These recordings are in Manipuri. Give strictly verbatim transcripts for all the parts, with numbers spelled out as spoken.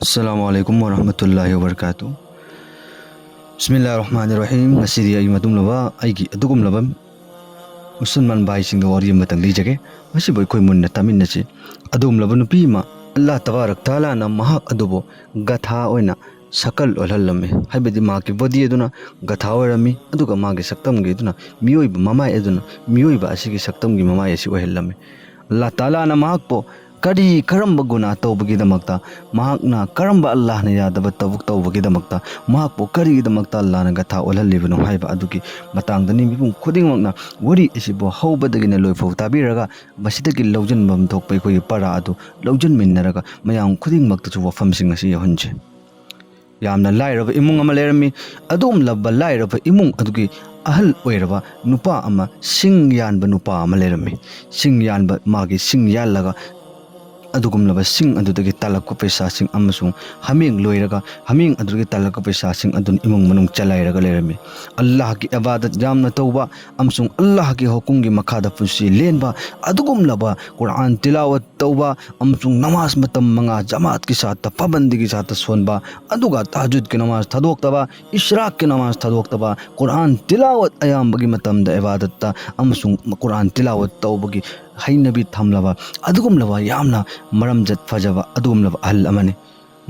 ꯑꯁꯂꯥꯃꯨ ꯑꯂꯥꯏꯀꯨꯝ ꯋꯔꯍꯃꯇꯨꯜꯂꯥꯍꯤ ꯋꯕꯔꯀꯥꯇꯨ꯫ ꯕꯤꯁꯃꯤꯜꯂꯥꯍꯤꯔ ꯔꯍꯃꯥꯅꯤꯔ ꯔꯍꯤꯝ꯫ ꯉꯁꯤꯗꯤ ꯑꯩ ꯃꯗꯨꯝꯂꯕ ꯑꯩꯒꯤ ꯑꯗꯨꯒꯨꯝꯂꯕ ꯃꯨꯁꯜꯃꯥꯟ ꯚꯥꯏꯁꯤꯡꯗ ꯋꯥꯔꯤ ꯑꯃꯇꯪ ꯂꯤꯖꯒꯦ꯫ ꯃꯁꯤꯕꯨ ꯑꯩꯈꯣꯏ ꯃꯨꯟꯅ ꯇꯥꯃꯤꯟꯅꯁꯤ꯫ ꯑꯗꯨꯒꯨꯝꯂꯕ ꯅꯨꯄꯤ ꯑꯃ, ꯑꯜꯂꯥꯍ ꯇꯕꯥꯔꯛ ꯇꯥꯂꯥꯅ ꯃꯍꯥꯛ ꯑꯗꯨꯕꯨ ꯒꯙꯥ ꯑꯣꯏꯅ ꯁꯀꯜ ꯑꯣꯜꯍꯜꯂꯝꯃꯤ꯫ ꯍꯥꯏꯕꯗꯤ ꯃꯍꯥꯛꯀꯤ ꯕꯣꯗꯤ ꯑꯗꯨꯅ ꯒꯙꯥ ꯑꯣꯏꯔꯝꯃꯤ, ꯑꯗꯨꯒ ꯃꯥꯒꯤ ꯁꯛꯇꯝꯒꯤ ꯑꯗꯨꯅ ꯃꯤꯑꯣꯏꯕ ꯃꯃꯥꯏ ꯑꯗꯨꯅ ꯃꯤꯑꯣꯏꯕ ꯑꯁꯤꯒꯤ ꯁꯛꯇꯝꯒꯤ ꯃꯃꯥꯏ ꯑꯁꯤ ꯑꯣꯏꯍꯜꯂꯝꯃꯤ꯫ ꯑꯜꯂꯥꯍ ꯇꯥꯂꯥꯅ ꯃꯍꯥꯛꯄꯨ ꯀꯔꯤ, ꯀꯔꯝꯕ ꯒꯨꯅꯥ ꯇꯧꯕꯒꯤꯗꯃꯛꯇ, ꯃꯍꯥꯛꯅ ꯀꯔꯝꯕ ꯑꯜꯂꯥꯍꯅ ꯌꯥꯗꯕ ꯊꯕꯛ ꯇꯧꯕꯒꯤꯗꯃꯛꯇ ꯃꯍꯥꯛꯄꯨ ꯀꯔꯤꯒꯤꯗꯃꯛꯇ ꯑꯜꯂꯥꯍꯅ ꯒꯙꯥ ꯑꯣꯜꯍꯜꯂꯤꯕꯅꯣ ꯍꯥꯏꯕ ꯑꯗꯨꯒꯤ ꯃꯇꯥꯡꯗꯅꯤ꯫ ꯃꯤꯄꯨꯝ ꯈꯨꯗꯤꯡꯃꯛꯅ ꯋꯥꯔꯤ ꯑꯁꯤꯕꯨ ꯍꯧꯕꯗꯒꯤꯅ ꯂꯣꯏꯐꯥꯎ ꯇꯥꯕꯤꯔꯒ, ꯃꯁꯤꯗꯒꯤ ꯂꯧꯁꯤꯟꯐꯝ ꯊꯣꯛꯄ ꯑꯩꯈꯣꯏꯒꯤ ꯄꯔꯥ ꯑꯗꯨ ꯂꯧꯁꯤꯟꯃꯤꯟꯅꯔꯒ ꯃꯌꯥꯝ ꯈꯨꯗꯤꯡꯃꯛꯇꯁꯨ ꯋꯥꯐꯝꯁꯤꯡ ꯑꯁꯤ ꯌꯧꯍꯟꯁꯤ꯫ ꯌꯥꯝꯅ ꯂꯥꯏꯔꯕ ꯏꯃꯨꯡ ꯑꯃ ꯂꯩꯔꯝꯃꯤ꯫ ꯑꯗꯨꯒꯨꯝꯂꯕ ꯂꯥꯏꯔꯕ ꯏꯃꯨꯡ ꯑꯗꯨꯒꯤ ꯑꯍꯜ ꯑꯣꯏꯔꯕ ꯅꯨꯄꯥ ꯑꯃ, ꯁꯤꯡ ꯌꯥꯟꯕ ꯅꯨꯄꯥ ꯑꯃ ꯂꯩꯔꯝꯃꯤ꯫ ꯁꯤꯡ ꯌꯥꯟꯕ, ꯃꯥꯒꯤ ꯁꯤꯡ ꯌꯥꯜꯂꯒ ꯑꯗꯨꯒꯨꯝꯂꯕ ꯁꯤꯡ ꯑꯗꯨꯗꯒꯤ ꯇꯥꯜꯂꯛꯄ ꯄꯩꯁꯥꯁꯤꯡ ꯑꯃꯁꯨꯡ ꯍꯥꯃꯦꯡ ꯂꯣꯏꯔꯒ ꯍꯥꯃꯦꯡ ꯑꯗꯨꯗꯒꯤ ꯇꯥꯜꯂꯛꯄ ꯄꯩꯁꯥꯁꯤꯡ ꯑꯗꯨꯅ ꯏꯃꯨꯡ ꯃꯅꯨꯡ ꯆꯂꯥꯏꯔꯒ ꯂꯩꯔꯝꯃꯤ꯫ ꯑꯜꯂꯥꯍꯒꯤ ꯏꯕꯥꯗꯠ ꯌꯥꯝꯅ ꯇꯧꯕ ꯑꯃꯁꯨꯡ ꯑꯜꯂꯥꯍꯒꯤ ꯍꯨꯀꯨꯝꯒꯤ ꯃꯈꯥꯗ ꯄꯨꯟꯁꯤ ꯂꯦꯟꯕ ꯑꯗꯨꯒꯨꯝꯂꯕ ꯀꯨꯔꯥꯟ ꯇꯤꯂꯥꯋꯠ ꯇꯧꯕ ꯑꯃꯁꯨꯡ ꯅꯃꯥꯖ ꯃꯇꯝ ꯃꯉꯥ ꯖꯃꯥꯠꯀꯤ ꯁꯥꯠꯇ, ꯄꯥꯕꯟꯗꯤꯒꯤ ꯁꯥꯠꯇ ꯁꯣꯟꯕ, ꯑꯗꯨꯒ ꯇꯍꯖꯨꯗꯀꯤ ꯅꯃꯥꯖ ꯊꯥꯗꯣꯛꯇꯕ, ꯏꯁ꯭ꯔꯥꯛꯀꯤ ꯅꯃꯥꯖ ꯊꯥꯗꯣꯛꯇꯕ, ꯀꯨꯔꯥꯟ ꯇꯤꯂꯥꯋꯠ ꯑꯌꯥꯝꯕꯒꯤ ꯃꯇꯝꯗ ꯏꯕꯥꯗꯠꯇ ꯑꯃꯁꯨꯡ ꯀꯨꯔꯥꯟ ꯇꯤꯂꯥꯋꯠ ꯇꯧꯕꯒꯤ ꯍꯩꯅꯕꯤ ꯊꯝꯂꯕ ꯑꯗꯨꯒꯨꯝꯂꯕ ꯌꯥꯝꯅ ꯃꯔꯝꯖꯠ ꯐꯖꯕ ꯑꯗꯨꯒꯨꯝꯂꯕ ꯑꯍꯜ ꯑꯃꯅꯤ꯫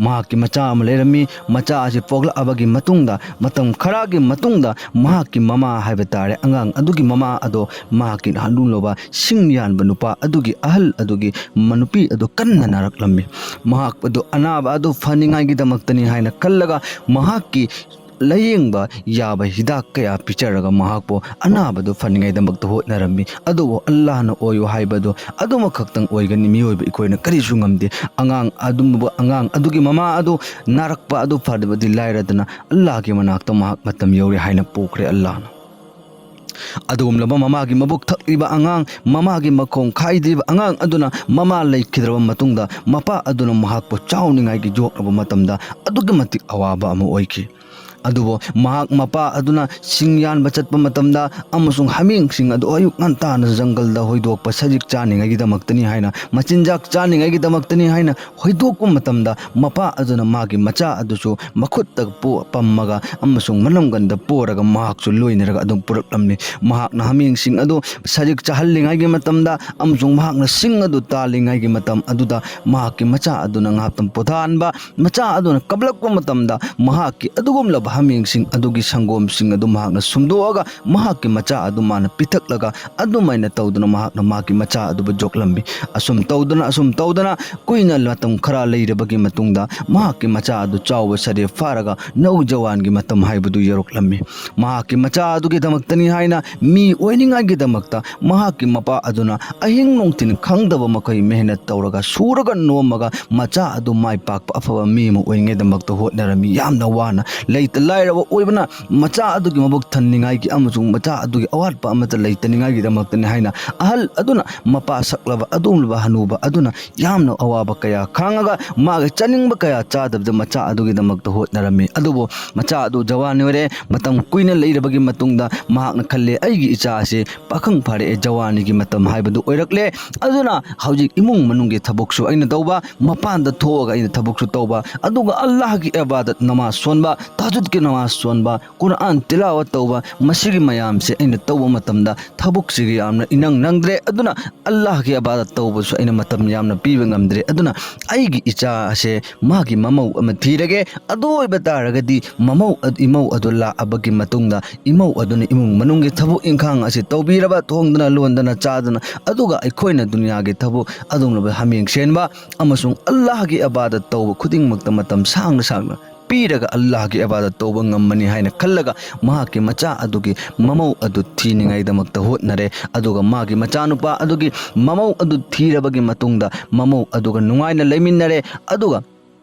ꯃꯍꯥꯛꯀꯤ ꯃꯆꯥ ꯑꯃ ꯂꯩꯔꯝꯃꯤ꯫ ꯃꯆꯥ ꯑꯁꯤ ꯄꯣꯛꯂꯛꯑꯕꯒꯤ ꯃꯇꯨꯡꯗ, ꯃꯇꯝ ꯈꯔꯒꯤ ꯃꯇꯨꯡꯗ, ꯃꯍꯥꯛꯀꯤ ꯃꯃꯥ ꯍꯥꯏꯕ ꯇꯥꯔꯦ, ꯑꯉꯥꯡ ꯑꯗꯨꯒꯤ ꯃꯃꯥ ꯑꯗꯣ ꯃꯍꯥꯛꯀꯤ ꯑꯗꯨꯒꯨꯝꯂꯕ ꯁꯤꯡ ꯌꯥꯟꯕ ꯅꯨꯄꯥ ꯑꯗꯨꯒꯤ, ꯑꯍꯜ ꯑꯗꯨꯒꯤ ꯃ-, ꯅꯨꯄꯤ ꯑꯗꯨ ꯀꯟꯅ ꯅꯥꯔꯛꯂꯝꯃꯤ꯫ ꯃꯍꯥꯛ ꯑꯗꯨ ꯑꯅꯥꯕ ꯑꯗꯨ ꯐꯅꯤꯡꯉꯥꯏꯒꯤꯗꯃꯛꯇꯅꯤ ꯍꯥꯏꯅ ꯈꯜꯂꯒ ꯃꯍꯥꯛꯀꯤ ꯂꯥꯌꯦꯡꯕ ꯌꯥꯕ ꯍꯤꯗꯥꯛ ꯀꯌꯥ ꯄꯤꯖꯔꯒ ꯃꯍꯥꯛꯄꯨ ꯑꯅꯥꯕꯗꯨ ꯐꯅꯤꯡꯉꯥꯏꯗꯃꯛꯇ ꯍꯣꯠꯅꯔꯝꯃꯤ꯫ ꯑꯗꯨꯕꯨ ꯑꯜꯂꯥꯍꯅ ꯑꯣꯏꯌꯨ ꯍꯥꯏꯕꯗꯨ ꯑꯗꯨꯃꯈꯛꯇꯪ ꯑꯣꯏꯒꯅꯤ꯫ ꯃꯤꯑꯣꯏꯕ ꯑꯩꯈꯣꯏꯅ ꯀꯔꯤꯁꯨ ꯉꯝꯗꯦ꯫ ꯑꯉꯥꯡ ꯑꯗꯨꯝꯕ, ꯑꯉꯥꯡ ꯑꯗꯨꯒꯤ ꯃꯃꯥ ꯑꯗꯨ ꯅꯥꯔꯛꯄ ꯑꯗꯨ ꯐꯗꯕꯗꯤ ꯂꯥꯏꯔꯗꯅ ꯑꯜꯂꯥꯍꯒꯤ ꯃꯅꯥꯛꯇ ꯃꯍꯥꯛ ꯃꯇꯝ ꯌꯧꯔꯦ ꯍꯥꯏꯅ ꯄꯨꯈ꯭ꯔꯦ ꯑꯜꯂꯥꯍꯅ꯫ ꯑꯗꯨꯒꯨꯝꯂꯕ ꯃꯃꯥꯒꯤ ꯃꯕꯨꯛ ꯊꯛꯂꯤꯕ ꯑꯉꯥꯡ, ꯃꯃꯥꯒꯤ ꯃꯈꯣꯡ ꯈꯥꯏꯗ꯭ꯔꯤꯕ ꯑꯉꯥꯡ ꯑꯗꯨꯅ ꯃꯃꯥ ꯂꯩꯈꯤꯗ꯭ꯔꯕ ꯃꯇꯨꯡꯗ ꯃꯄꯥ ꯑꯗꯨꯅ ꯃꯍꯥꯛꯄꯨ ꯆꯥꯎꯅꯤꯡꯉꯥꯏꯒꯤ ꯌꯣꯛꯂꯕ ꯃꯇꯝꯗ ꯑꯗꯨꯛꯀꯤ ꯃꯇꯤꯛ ꯑꯋꯥꯕ ꯑꯃ ꯑꯣꯏꯈꯤ꯫ ꯑꯗꯨꯕꯨ ꯃꯍꯥꯛ ꯃꯄꯥ ꯑꯗꯨꯅ ꯁꯤꯡ ꯌꯥꯟꯕ ꯆꯠꯄ ꯃꯇꯝꯗ ꯑꯃꯁꯨꯡ ꯍꯥꯃꯦꯡꯁꯤꯡ ꯑꯗꯨ ꯑꯌꯨꯛ ꯉꯟꯇꯥꯅ ꯖꯪꯒꯜꯗ ꯍꯣꯏꯗꯣꯛꯄ ꯁꯖꯤꯛ ꯆꯥꯅꯤꯡꯉꯥꯏꯒꯤꯗꯃꯛꯇꯅꯤ ꯍꯥꯏꯅ, ꯃꯆꯤꯟꯖꯥꯛ ꯆꯥꯅꯤꯡꯉꯥꯏꯒꯤꯗꯃꯛꯇꯅꯤ ꯍꯥꯏꯅ ꯍꯣꯏꯗꯣꯛꯄ ꯃꯇꯝꯗ, ꯃꯄꯥ ꯑꯗꯨꯅ ꯃꯥꯒꯤ ꯃꯆꯥ ꯑꯗꯨꯁꯨ ꯃꯈꯨꯠꯇ ꯄꯣ-, ꯄꯝꯃꯒ ꯑꯃꯁꯨꯡ ꯃꯅꯝꯒꯟꯗ ꯄꯣꯔꯒ ꯃꯍꯥꯛꯁꯨ ꯂꯣꯏꯅꯔꯒ ꯑꯗꯨꯝ ꯄꯨꯔꯛꯂꯝꯃꯤ꯫ ꯃꯍꯥꯛꯅ ꯍꯥꯃꯦꯡꯁꯤꯡ ꯑꯗꯨ ꯁꯖꯤꯛ ꯆꯥꯍꯜꯂꯤꯉꯩꯒꯤ ꯃꯇꯝꯗ ꯑꯃꯁꯨꯡ ꯃꯍꯥꯛꯅ ꯁꯤꯡ ꯑꯗꯨ ꯇꯥꯜꯂꯤꯉꯩꯒꯤ ꯃꯇꯝ ꯑꯗꯨꯗ, ꯃꯍꯥꯛꯀꯤ ꯃꯆꯥ ꯑꯗꯨꯅ ꯉꯥꯏꯍꯥꯛꯇꯪ ꯄꯣꯊꯥꯍꯟꯕ, ꯃꯆꯥ ꯑꯗꯨꯅ ꯀꯞꯂꯛꯄ ꯃꯇꯝꯗ ꯃꯍꯥꯛꯀꯤ ꯑꯗꯨꯒꯨꯝꯂꯕ ꯍꯥꯃꯦꯡꯁꯤꯡ ꯑꯗꯨꯒꯤ ꯁꯪꯒꯣꯝꯁꯤꯡ ꯑꯗꯨ ꯃꯍꯥꯛꯅ ꯁꯨꯝꯗꯣꯛꯑꯒ ꯃꯍꯥꯛꯀꯤ ꯃꯆꯥ ꯑꯗꯨ ꯃꯥꯅ ꯄꯤꯊꯛꯂꯒ, ꯑꯗꯨꯃꯥꯏꯅ ꯇꯧꯗꯨꯅ ꯃꯍꯥꯛꯅ ꯃꯍꯥꯛꯀꯤ ꯃꯆꯥ ꯑꯗꯨꯕꯨ ꯌꯣꯛꯂꯝꯃꯤ꯫ ꯑꯁꯨꯝ ꯇꯧꯗꯨꯅ, ꯑꯁꯨꯝ ꯇꯧꯗꯨꯅ ꯀꯨꯏꯅ ꯃꯇꯝ ꯈꯔ ꯂꯩꯔꯕꯒꯤ ꯃꯇꯨꯡꯗ ꯃꯍꯥꯛꯀꯤ ꯃꯆꯥ ꯑꯗꯨ ꯆꯥꯎꯕ ꯁꯥꯔꯦ ꯐꯥꯔꯒ ꯅꯧꯖꯋꯥꯟꯒꯤ ꯃꯇꯝ ꯍꯥꯏꯕꯗꯨ ꯌꯧꯔꯛꯂꯝꯃꯤ꯫ ꯃꯍꯥꯛꯀꯤ ꯃꯆꯥ ꯑꯗꯨꯒꯤꯗꯃꯛꯇꯅꯤ ꯍꯥꯏꯅ, ꯃꯤ ꯑꯣꯏꯅꯤꯡꯉꯥꯏꯒꯤꯗꯃꯛꯇ ꯃꯍꯥꯛꯀꯤ ꯃꯄꯥ ꯑꯗꯨꯅ ꯑꯍꯤꯡ ꯅꯨꯡꯊꯤꯜ ꯈꯪꯗꯕ ꯃꯈꯩ ꯃꯦꯍꯅꯠ ꯇꯧꯔꯒ, ꯁꯨꯔꯒ ꯅꯣꯝꯃꯒ ꯃꯆꯥ ꯑꯗꯨ ꯃꯥꯏ ꯄꯥꯛꯄ ꯑꯐꯕ ꯃꯤ ꯑꯃ ꯑꯣꯏꯅꯤꯡꯉꯥꯏꯗꯃꯛꯇ ꯍꯣꯠꯅꯔꯝꯃꯤ꯫ ꯌꯥꯝꯅ ꯋꯥꯅ, ꯂꯩꯇ ꯂꯥꯏꯔꯕ ꯑꯣꯏꯕꯅ ꯃꯆꯥ ꯑꯗꯨꯒꯤ ꯃꯕꯨꯛ ꯊꯟꯅꯤꯡꯉꯥꯏꯒꯤ ꯑꯃꯁꯨꯡ ꯃꯆꯥ ꯑꯗꯨꯒꯤ ꯑꯋꯥꯠꯄ ꯑꯃꯠꯇ ꯂꯩꯇꯅꯤꯡꯉꯥꯏꯒꯤꯗꯃꯛꯇꯅꯤ ꯍꯥꯏꯅ, ꯑꯍꯜ ꯑꯗꯨꯅ, ꯃꯄꯥ ꯁꯛꯂꯕ ꯑꯗꯨꯒꯨꯝꯂꯕ ꯍꯅꯨꯕ ꯑꯗꯨꯅ ꯌꯥꯝꯅ ꯑꯋꯥꯕ ꯀꯌꯥ ꯈꯥꯡꯉꯒ, ꯃꯥꯒꯤ ꯆꯥꯅꯤꯡꯕ ꯀꯌꯥ ꯆꯥꯗꯕꯗ ꯃꯆꯥ ꯑꯗꯨꯒꯤꯗꯃꯛꯇ ꯍꯣꯠꯅꯔꯝꯃꯤ꯫ ꯑꯗꯨꯕꯨ ꯃꯆꯥ ꯑꯗꯨ ꯖꯋꯥꯟ ꯑꯣꯏꯔꯦ꯫ ꯃꯇꯝ ꯀꯨꯏꯅ ꯂꯩꯔꯕꯒꯤ ꯃꯇꯨꯡꯗ ꯃꯍꯥꯛꯅ ꯈꯜꯂꯦ, "ꯑꯩꯒꯤ ꯏꯆꯥ ꯑꯁꯤ ꯄꯥꯈꯪ ꯐꯥꯔꯛꯑꯦ, ꯖꯋꯥꯅꯤꯒꯤ ꯃꯇꯝ ꯍꯥꯏꯕꯗꯨ ꯑꯣꯏꯔꯛꯂꯦ꯫ ꯑꯗꯨꯅ ꯍꯧꯖꯤꯛ ꯏꯃꯨꯡ ꯃꯅꯨꯡꯒꯤ ꯊꯕꯛꯁꯨ ꯑꯩꯅ ꯇꯧꯕ, ꯃꯄꯥꯟꯗ ꯊꯣꯛꯑꯒ ꯑꯩꯅ ꯊꯕꯛꯁꯨ ꯇꯧꯕ, ꯑꯗꯨꯒ ꯑꯜꯂꯥꯍꯒꯤ ꯏꯕꯥꯗꯠ ꯅꯃꯥꯖ ꯁꯣꯟꯕ, ꯇꯍꯖꯨꯗꯀꯤ ꯅꯃꯥꯖ ꯁꯣꯟꯕ, ꯀꯨꯔꯑꯥꯟ ꯇꯤꯂꯥꯋꯠ ꯇꯧꯕ, ꯃꯁꯤꯒꯤ ꯃꯌꯥꯝꯁꯦ ꯑꯩꯅ ꯇꯧꯕ ꯃꯇꯝꯗ ꯊꯕꯛꯁꯤꯒ ꯌꯥꯝꯅ ꯏꯅꯪ ꯅꯪꯗ꯭ꯔꯦ꯫ ꯑꯗꯨꯅ ꯑꯜꯂꯥꯍꯒꯤ ꯏꯕꯥꯗꯠ ꯇꯧꯕꯁꯨ ꯑꯩꯅ ꯃꯇꯝ ꯌꯥꯝꯅ ꯄꯤꯕ ꯉꯝꯗ꯭ꯔꯦ꯫ ꯑꯗꯨꯅ ꯑꯩꯒꯤ ꯏꯆꯥ ꯑꯁꯦ ꯃꯥꯒꯤ ꯃꯃꯧ ꯑꯃ ꯊꯤꯔꯒꯦ꯫ ꯑꯗꯨ ꯑꯣꯏꯕ ꯇꯥꯔꯒꯗꯤ ꯃꯃꯧ ꯑꯗ-, ꯏꯃꯧ ꯑꯗꯨ ꯂꯥꯛꯑꯕꯒꯤ ꯃꯇꯨꯡꯗ ꯏꯃꯧ ꯑꯗꯨꯅ ꯏꯃꯨꯡ ꯃꯅꯨꯡꯒꯤ ꯊꯕꯛ ꯏꯪꯈꯥꯡ ꯑꯁꯤ ꯇꯧꯕꯤꯔꯕ, ꯊꯣꯡꯗꯅ, ꯂꯣꯟꯗꯅ, ꯆꯥꯗꯅ, ꯑꯗꯨꯒ ꯑꯩꯈꯣꯏꯅ ꯗꯨꯅꯤꯌꯥꯒꯤ ꯊꯕꯛ ꯑꯗꯨꯒꯨꯝꯂꯕ ꯍꯥꯃꯦꯡ ꯁꯦꯟꯕ ꯑꯃꯁꯨꯡ ꯑꯜꯂꯥꯍꯒꯤ ꯏꯕꯥꯗꯠ ꯇꯧꯕ ꯈꯨꯗꯤꯡꯃꯛꯇ ꯃꯇꯝ ꯁꯥꯡꯅ ꯁꯥꯡꯅ ꯄꯤꯔꯒ ꯑꯜꯂꯥꯍꯒꯤ ꯏꯕꯥꯗꯠ ꯇꯧꯕ ꯉꯝꯃꯅꯤ ꯍꯥꯏꯅ ꯈꯜꯂꯒ ꯃꯍꯥꯛꯀꯤ ꯃꯆꯥ ꯑꯗꯨꯒꯤ ꯃꯃꯧ ꯑꯗꯨ ꯊꯤꯅꯤꯡꯉꯥꯏꯗꯃꯛꯇ ꯍꯣꯠꯅꯔꯦ꯫ ꯑꯗꯨꯒ ꯃꯥꯒꯤ ꯃꯆꯥꯅꯨꯄꯥ ꯑꯗꯨꯒꯤ ꯃꯃꯧ ꯑꯗꯨ ꯊꯤꯔꯕꯒꯤ ꯃꯇꯨꯡꯗ ꯃꯃꯧ ꯑꯗꯨꯒ ꯅꯨꯡꯉꯥꯏꯅ ꯂꯩꯃꯤꯟꯅꯔꯦ꯫ ꯑꯗꯨꯒ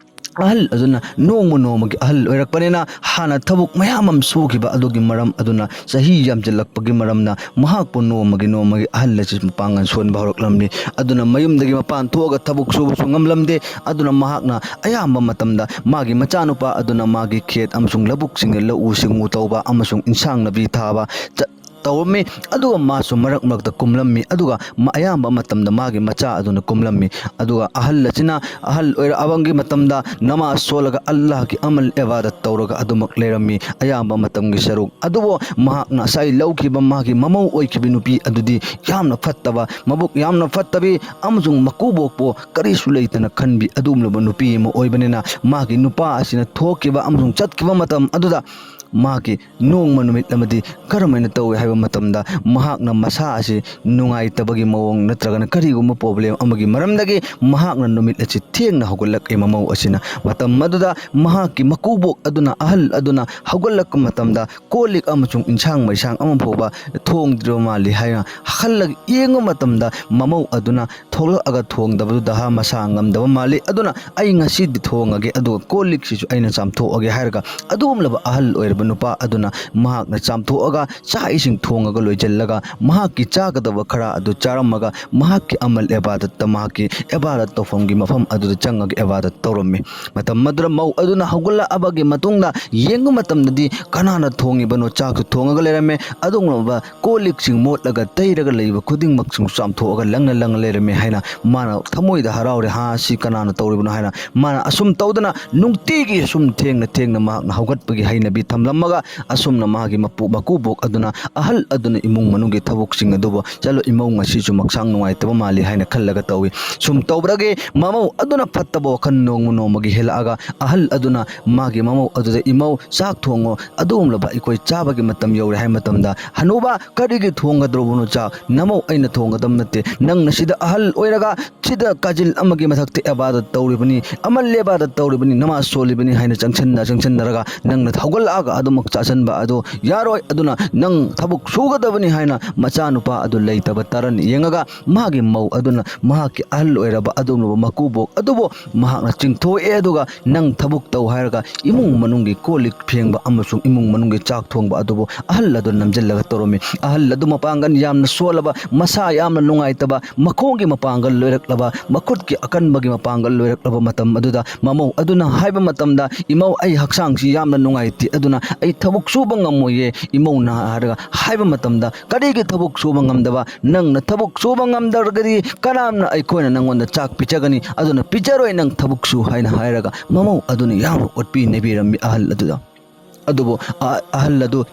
ꯑꯍꯜ ꯑꯗꯨꯅ ꯅꯣꯡꯃ ꯅꯣꯡꯃꯒꯤ ꯑꯍꯜ ꯑꯣꯏꯔꯛꯄꯅꯤꯅ, ꯍꯥꯟꯅ ꯊꯕꯛ ꯃꯌꯥꯝ ꯑꯃ ꯁꯨꯈꯤꯕ ꯑꯗꯨꯒꯤ ꯃꯔꯝ ꯑꯗꯨꯅ, ꯆꯍꯤ ꯌꯥꯝꯁꯤꯜꯂꯛꯄꯒꯤ ꯃꯔꯝꯅ, ꯃꯍꯥꯛꯄꯨ ꯅꯣꯡꯃꯒꯤ ꯅꯣꯡꯃꯒꯤ ꯑꯍꯜ ꯑꯁꯤ ꯃꯄꯥꯡꯒꯜ ꯁꯣꯟꯕ ꯍꯧꯔꯛꯂꯝꯃꯤ꯫ ꯑꯗꯨꯅ ꯃꯌꯨꯝꯗꯒꯤ ꯃꯄꯥꯟ ꯊꯣꯛꯑꯒ ꯊꯕꯛ ꯁꯨꯕꯁꯨ ꯉꯝꯂꯝꯗꯦ꯫ ꯑꯗꯨꯅ ꯃꯍꯥꯛꯅ ꯑꯌꯥꯝꯕ ꯃꯇꯝꯗ ꯃꯥꯒꯤ ꯃꯆꯥꯅꯨꯄꯥ ꯑꯗꯨꯅ ꯃꯥꯒꯤ ꯈꯦꯠ ꯑꯃꯁꯨꯡ ꯂꯧꯕꯨꯛꯁꯤꯡꯗ ꯂꯧꯎ ꯁꯤꯡꯎ ꯇꯧꯕ ꯑꯃꯁꯨꯡ ꯏꯟꯁꯥꯡ ꯅꯥꯄꯤ ꯊꯥꯕ ꯆꯠ-, ꯇꯧꯔꯝꯃꯤ꯫ ꯑꯗꯨꯒ ꯃꯥꯁꯨ ꯃꯔꯛ ꯃꯔꯛꯇ ꯀꯨꯝꯂꯝꯃꯤ꯫ ꯑꯗꯨꯒ ꯃ-, ꯑꯌꯥꯝꯕ ꯃꯇꯝꯗ ꯃꯥꯒꯤ ꯃꯆꯥ ꯑꯗꯨꯅ ꯀꯨꯝꯂꯝꯃꯤ꯫ ꯑꯗꯨꯒ ꯑꯍꯜ ꯑꯁꯤꯅ ꯑꯍꯜ ꯑꯣꯏꯔꯛꯑꯕꯒꯤ ꯃꯇꯝꯗ ꯅꯃꯥꯖ ꯁꯣꯜꯂꯒ ꯑꯜꯂꯥꯍꯒꯤ ꯑꯃꯜ ꯏꯕꯥꯗꯠ ꯇꯧꯔꯒ ꯑꯗꯨꯃꯛ ꯂꯩꯔꯝꯃꯤ ꯑꯌꯥꯝꯕ ꯃꯇꯝꯒꯤ ꯁꯔꯨꯛ꯫ ꯑꯗꯨꯕꯨ ꯃꯍꯥꯛꯅ ꯉꯁꯥꯏ ꯂꯧꯈꯤꯕ ꯃꯥꯒꯤ ꯃꯃꯧ ꯑꯣꯏꯈꯤꯕ ꯅꯨꯄꯤ ꯑꯗꯨꯗꯤ ꯌꯥꯝꯅ ꯐꯠꯇꯕ, ꯃꯕꯨꯛ ꯌꯥꯝꯅ ꯐꯠꯇꯕꯤ ꯑꯃꯁꯨꯡ ꯃꯀꯨꯕꯣꯛꯄꯨ ꯀꯔꯤꯁꯨ ꯂꯩꯇꯅ ꯈꯟꯕꯤ ꯑꯗꯨꯒꯨꯝꯂꯕ ꯅꯨꯄꯤ ꯑꯃ ꯑꯣꯏꯕꯅꯤꯅ, ꯃꯥꯒꯤ ꯅꯨꯄꯥ ꯑꯁꯤꯅ ꯊꯣꯛꯈꯤꯕ ꯑꯃꯁꯨꯡ ꯆꯠꯈꯤꯕ ꯃꯇꯝ ꯑꯗꯨꯗ ꯃꯥꯒꯤ ꯅꯣꯡꯃ ꯅꯨꯃꯤꯠ ꯑꯃꯗꯤ ꯀꯔꯝꯍꯥꯏꯅ ꯇꯧꯏ ꯍꯥꯏꯕ ꯃꯇꯝꯗ, ꯃꯍꯥꯛꯅ ꯃꯁꯥ ꯑꯁꯤ ꯅꯨꯡꯉꯥꯏꯇꯕꯒꯤ ꯃꯑꯣꯡ ꯅꯠꯇ꯭ꯔꯒꯅ ꯀꯔꯤꯒꯨꯝꯕ problem ꯑꯃꯒꯤ ꯃꯔꯝꯗꯒꯤ ꯃꯍꯥꯛꯅ ꯅꯨꯃꯤꯠ ꯑꯁꯤ ꯊꯦꯡꯅ ꯍꯧꯒꯠꯂꯛꯏ ꯃꯃꯧ ꯑꯁꯤꯅ꯫ ꯃꯇꯝ ꯑꯗꯨꯗ ꯃꯍꯥꯛꯀꯤ ꯃꯀꯨꯕꯣꯛ ꯑꯗꯨꯅ, ꯑꯍꯜ ꯑꯗꯨꯅ ꯍꯧꯒꯠꯂꯛꯄ ꯃꯇꯝꯗ ꯀꯣꯜ ꯂꯤꯛ ꯑꯃꯁꯨꯡ ꯏꯟꯁꯥꯡ ꯃꯩꯁꯥꯡ ꯑꯃ ꯐꯥꯎꯕ ꯊꯣꯡꯗ꯭ꯔꯤꯕ ꯃꯥꯜꯂꯤ ꯍꯥꯏꯅ ꯈꯜꯂꯒ ꯌꯦꯡꯕ ꯃꯇꯝꯗ, ꯃꯃꯧ ꯑꯗꯨꯅ ꯊꯣꯛꯂꯛꯑꯒ ꯊꯣꯡꯗꯕꯗꯨꯗ ꯃꯁꯥ ꯉꯝꯗꯕ ꯃꯥꯜꯂꯤ꯫ ꯑꯗꯨꯅ ꯑꯩ ꯉꯁꯤꯗꯤ ꯊꯣꯡꯉꯒꯦ, ꯑꯗꯨꯒ ꯀꯣꯜ ꯂꯤꯛꯁꯤꯁꯨ ꯑꯩꯅ ꯆꯥꯝꯊꯣꯛꯑꯒꯦ ꯍꯥꯏꯔꯒ, ꯑꯗꯨꯒꯨꯝꯂꯕ ꯑꯍꯜ ꯑꯣꯏꯔꯕ ꯅꯨꯄꯥ ꯑꯗꯨꯅ ꯃꯍꯥꯛꯅ ꯆꯥꯝꯊꯣꯛꯑꯒ ꯆꯥꯛ ꯏꯁꯤꯡ ꯊꯣꯡꯉꯒ ꯂꯣꯏꯁꯤꯜꯂꯒ, ꯃꯍꯥꯛꯀꯤ ꯆꯥꯒꯗꯕ ꯈꯔ ꯑꯗꯨ ꯆꯥꯔꯝꯃꯒ, ꯃꯍꯥꯛꯀꯤ ꯑꯃꯜ ꯏꯕꯥꯗꯠꯇ, ꯃꯍꯥꯛꯀꯤ ꯏꯕꯥꯗꯠ ꯇꯧꯐꯝꯒꯤ ꯃꯐꯝ ꯑꯗꯨꯗ ꯆꯪꯉꯒ ꯏꯕꯥꯗꯠ ꯇꯧꯔꯝꯃꯤ꯫ ꯃꯇꯝ ꯑꯗꯨꯗ ꯃꯧ ꯑꯗꯨꯅ ꯍꯧꯒꯠꯂꯛꯑꯕꯒꯤ ꯃꯇꯨꯡꯗ ꯌꯦꯡꯕ ꯃꯇꯝꯗꯗꯤ ꯀꯅꯥꯅ ꯊꯣꯡꯉꯤꯕꯅꯣ? ꯆꯥꯛꯁꯨ ꯊꯣꯡꯉꯒ ꯂꯩꯔꯝꯃꯦ꯫ ꯑꯗꯨꯒꯨꯝꯂꯕ ꯀꯣꯜ ꯂꯤꯛꯁꯤꯡ ꯃꯣꯠꯂꯒ ꯇꯩꯔꯒ ꯂꯩꯕ ꯈꯨꯗꯤꯡꯃꯛꯁꯤꯡ ꯆꯥꯝꯊꯣꯛꯑꯒ ꯂꯪꯅ ꯂꯪꯅ ꯂꯩꯔꯝꯃꯦ ꯍꯥꯏꯅ ꯃꯥꯅ ꯊꯃꯣꯏꯗ ꯍꯔꯥꯎꯔꯦ꯫ "ꯍꯥ, ꯁꯤ ꯀꯅꯥꯅ ꯇꯧꯔꯤꯕꯅꯣ?" ꯍꯥꯏꯅ ꯃꯥꯅ ꯑꯁꯨꯝ ꯇꯧꯗꯅ ꯅꯨꯡꯇꯤꯒꯤ ꯑꯁꯨꯝ ꯊꯦꯡꯅ ꯊꯦꯡꯅ ꯃꯍꯥꯛꯅ ꯍꯧꯒꯠꯄꯒꯤ ꯍꯩꯅꯕꯤ ꯊꯝꯂꯝꯃꯒ, ꯑꯁꯨꯝꯅ ꯃꯥꯒꯤ ꯃꯄꯨ-, ꯃꯀꯨꯕꯣꯛ ꯑꯗꯨꯅ, ꯑꯍꯜ ꯑꯗꯨꯅ ꯏꯃꯨꯡ ꯃꯅꯨꯡꯒꯤ ꯊꯕꯛꯁꯤꯡ ꯑꯗꯨꯕꯨ, "ꯆꯠꯂꯣ, ꯏꯃꯧ ꯉꯁꯤꯁꯨ ꯃꯛꯁꯥꯡ ꯅꯨꯡꯉꯥꯏꯇꯕ ꯃꯥꯜꯂꯤ" ꯍꯥꯏꯅ ꯈꯜꯂꯒ ꯇꯧꯏ꯫ ꯁꯨꯝ ꯇꯧꯕꯗꯒꯤ ꯃꯃꯧ ꯑꯗꯨꯅ ꯐꯠꯇꯕ ꯋꯥꯈꯜ ꯅꯣꯡꯃ ꯅꯣꯡꯃꯒꯤ ꯍꯦꯜꯂꯛꯑꯒ, ꯑꯍꯜ ꯑꯗꯨꯅ ꯃꯥꯒꯤ ꯃꯃꯧ ꯑꯗꯨꯗ, "ꯏꯃꯧ, ꯆꯥꯛ ꯊꯣꯡꯉꯣ, ꯑꯗꯨꯒꯨꯝꯂꯕ ꯑꯩꯈꯣꯏ ꯆꯥꯕꯒꯤ ꯃꯇꯝ ꯌꯧꯔꯦ" ꯍꯥꯏꯕ ꯃꯇꯝꯗ, "ꯍꯅꯨꯕ, ꯀꯔꯤꯒꯤ ꯊꯣꯡꯒꯗꯧꯔꯕꯅꯣ ꯆꯥꯛ? ꯅꯃꯧ ꯑꯩꯅ ꯊꯣꯡꯒꯗꯕ ꯅꯠꯇꯦ, ꯅꯪ ꯅꯁꯤꯗ ꯑꯍꯜ ꯑꯣꯏꯔꯒ ꯁꯤꯗ ꯀꯥꯖꯤꯜ ꯑꯃꯒꯤ ꯃꯊꯛꯇ ꯏꯕꯥꯗꯠ ꯇꯧꯔꯤꯕꯅꯤ, ꯑꯃꯜ ꯏꯕꯥꯗꯠ ꯇꯧꯔꯤꯕꯅꯤ, ꯅꯃꯥꯖ ꯁꯣꯜꯂꯤꯕꯅꯤ ꯍꯥꯏꯅ ꯆꯪꯁꯤꯟꯅ ꯆꯪꯁꯤꯟꯅꯔꯒ ꯅꯪꯅ ꯍꯧꯒꯠꯂꯛꯑꯒ ꯑꯗꯨꯃꯛ ꯆꯥꯁꯤꯟꯕ ꯑꯗꯨ ꯌꯥꯔꯣꯏ꯫ ꯑꯗꯨꯅ ꯅꯪ ꯊꯕꯛ ꯁꯨꯒꯗꯕꯅꯤ ꯍꯥꯏꯅ ꯃꯆꯥꯅꯨꯄꯥ ꯑꯗꯨ ꯂꯩꯇꯕ ꯇꯔꯟ ꯌꯦꯡꯉꯒ ꯃꯥꯒꯤ ꯃꯧ ꯑꯗꯨꯅ ꯃꯍꯥꯛꯀꯤ ꯑꯍꯜ ꯑꯣꯏꯔꯕ ꯑꯗꯨꯒꯨꯝꯂꯕ ꯃꯀꯨꯕꯣꯛ ꯑꯗꯨꯕꯨ ꯃꯍꯥꯛꯅ ꯆꯤꯡꯊꯣꯛꯑꯦ꯫ ꯑꯗꯨꯒ ꯅꯪ ꯊꯕꯛ ꯇꯧ ꯍꯥꯏꯔꯒ ꯏꯃꯨꯡ ꯃꯅꯨꯡꯒꯤ ꯀꯣꯜ ꯂꯤꯛ ꯐꯦꯡꯕ ꯑꯃꯁꯨꯡ ꯏꯃꯨꯡ ꯃꯅꯨꯡꯒꯤ ꯆꯥꯛ ꯊꯣꯡꯕ ꯑꯗꯨꯕꯨ ꯑꯍꯜ ꯑꯗꯨꯅ ꯅꯝꯁꯤꯜꯂꯒ ꯇꯧꯔꯝꯃꯤ꯫ ꯑꯍꯜ ꯑꯗꯨ ꯃꯄꯥꯡꯒꯜ ꯌꯥꯝꯅ ꯁꯣꯜꯂꯕ, ꯃꯁꯥ ꯌꯥꯝꯅ ꯅꯨꯡꯉꯥꯏꯇꯕ, ꯃꯈꯣꯡꯒꯤ ꯃꯄꯥꯡꯒꯜ ꯂꯣꯏꯔꯛꯂꯕ, ꯃꯈꯨꯠꯀꯤ ꯑꯀꯟꯕꯒꯤ ꯃꯄꯥꯡꯒꯜ ꯂꯣꯏꯔꯛꯂꯕ ꯃꯇꯝ ꯑꯗꯨꯗ ꯃꯃꯧ ꯑꯗꯨꯅ ꯍꯥꯏꯕ ꯃꯇꯝꯗ, "ꯏꯃꯧ, ꯑꯩ ꯍꯛꯆꯥꯡꯁꯤ ꯌꯥꯝꯅ ꯅꯨꯡꯉꯥꯏꯇꯦ, ꯑꯗꯨꯅ ꯑꯩ ꯊꯕꯛ ꯁꯨꯕ ꯉꯝꯃꯣꯏꯌꯦ ꯏꯃꯧꯅ" ꯍꯥꯏꯔꯒ ꯍꯥꯏꯕ ꯃꯇꯝꯗ, "ꯀꯔꯤꯒꯤ ꯊꯕꯛ ꯁꯨꯕ ꯉꯝꯗꯕ? ꯅꯪꯅ ꯊꯕꯛ ꯁꯨꯕ ꯉꯝꯗ꯭ꯔꯒꯗꯤ ꯀꯅꯥꯅ ꯑꯩꯈꯣꯏꯅ ꯅꯪꯉꯣꯟꯗ ꯆꯥꯛ ꯄꯤꯖꯒꯅꯤ? ꯑꯗꯨꯅ ꯄꯤꯖꯔꯣꯏ ꯅꯪ ꯊꯕꯛ ꯁꯨ" ꯍꯥꯏꯅ ꯍꯥꯏꯔꯒ ꯃꯃꯧ ꯑꯗꯨꯅ ꯌꯥꯝꯅ ꯑꯣꯠꯄꯤ ꯅꯩꯕꯤꯔꯝꯃꯤ ꯑꯍꯜ ꯑꯗꯨꯗ꯫ ꯑꯗꯨꯕꯨ ꯑ-, ꯑꯍꯜ ꯑꯗꯨ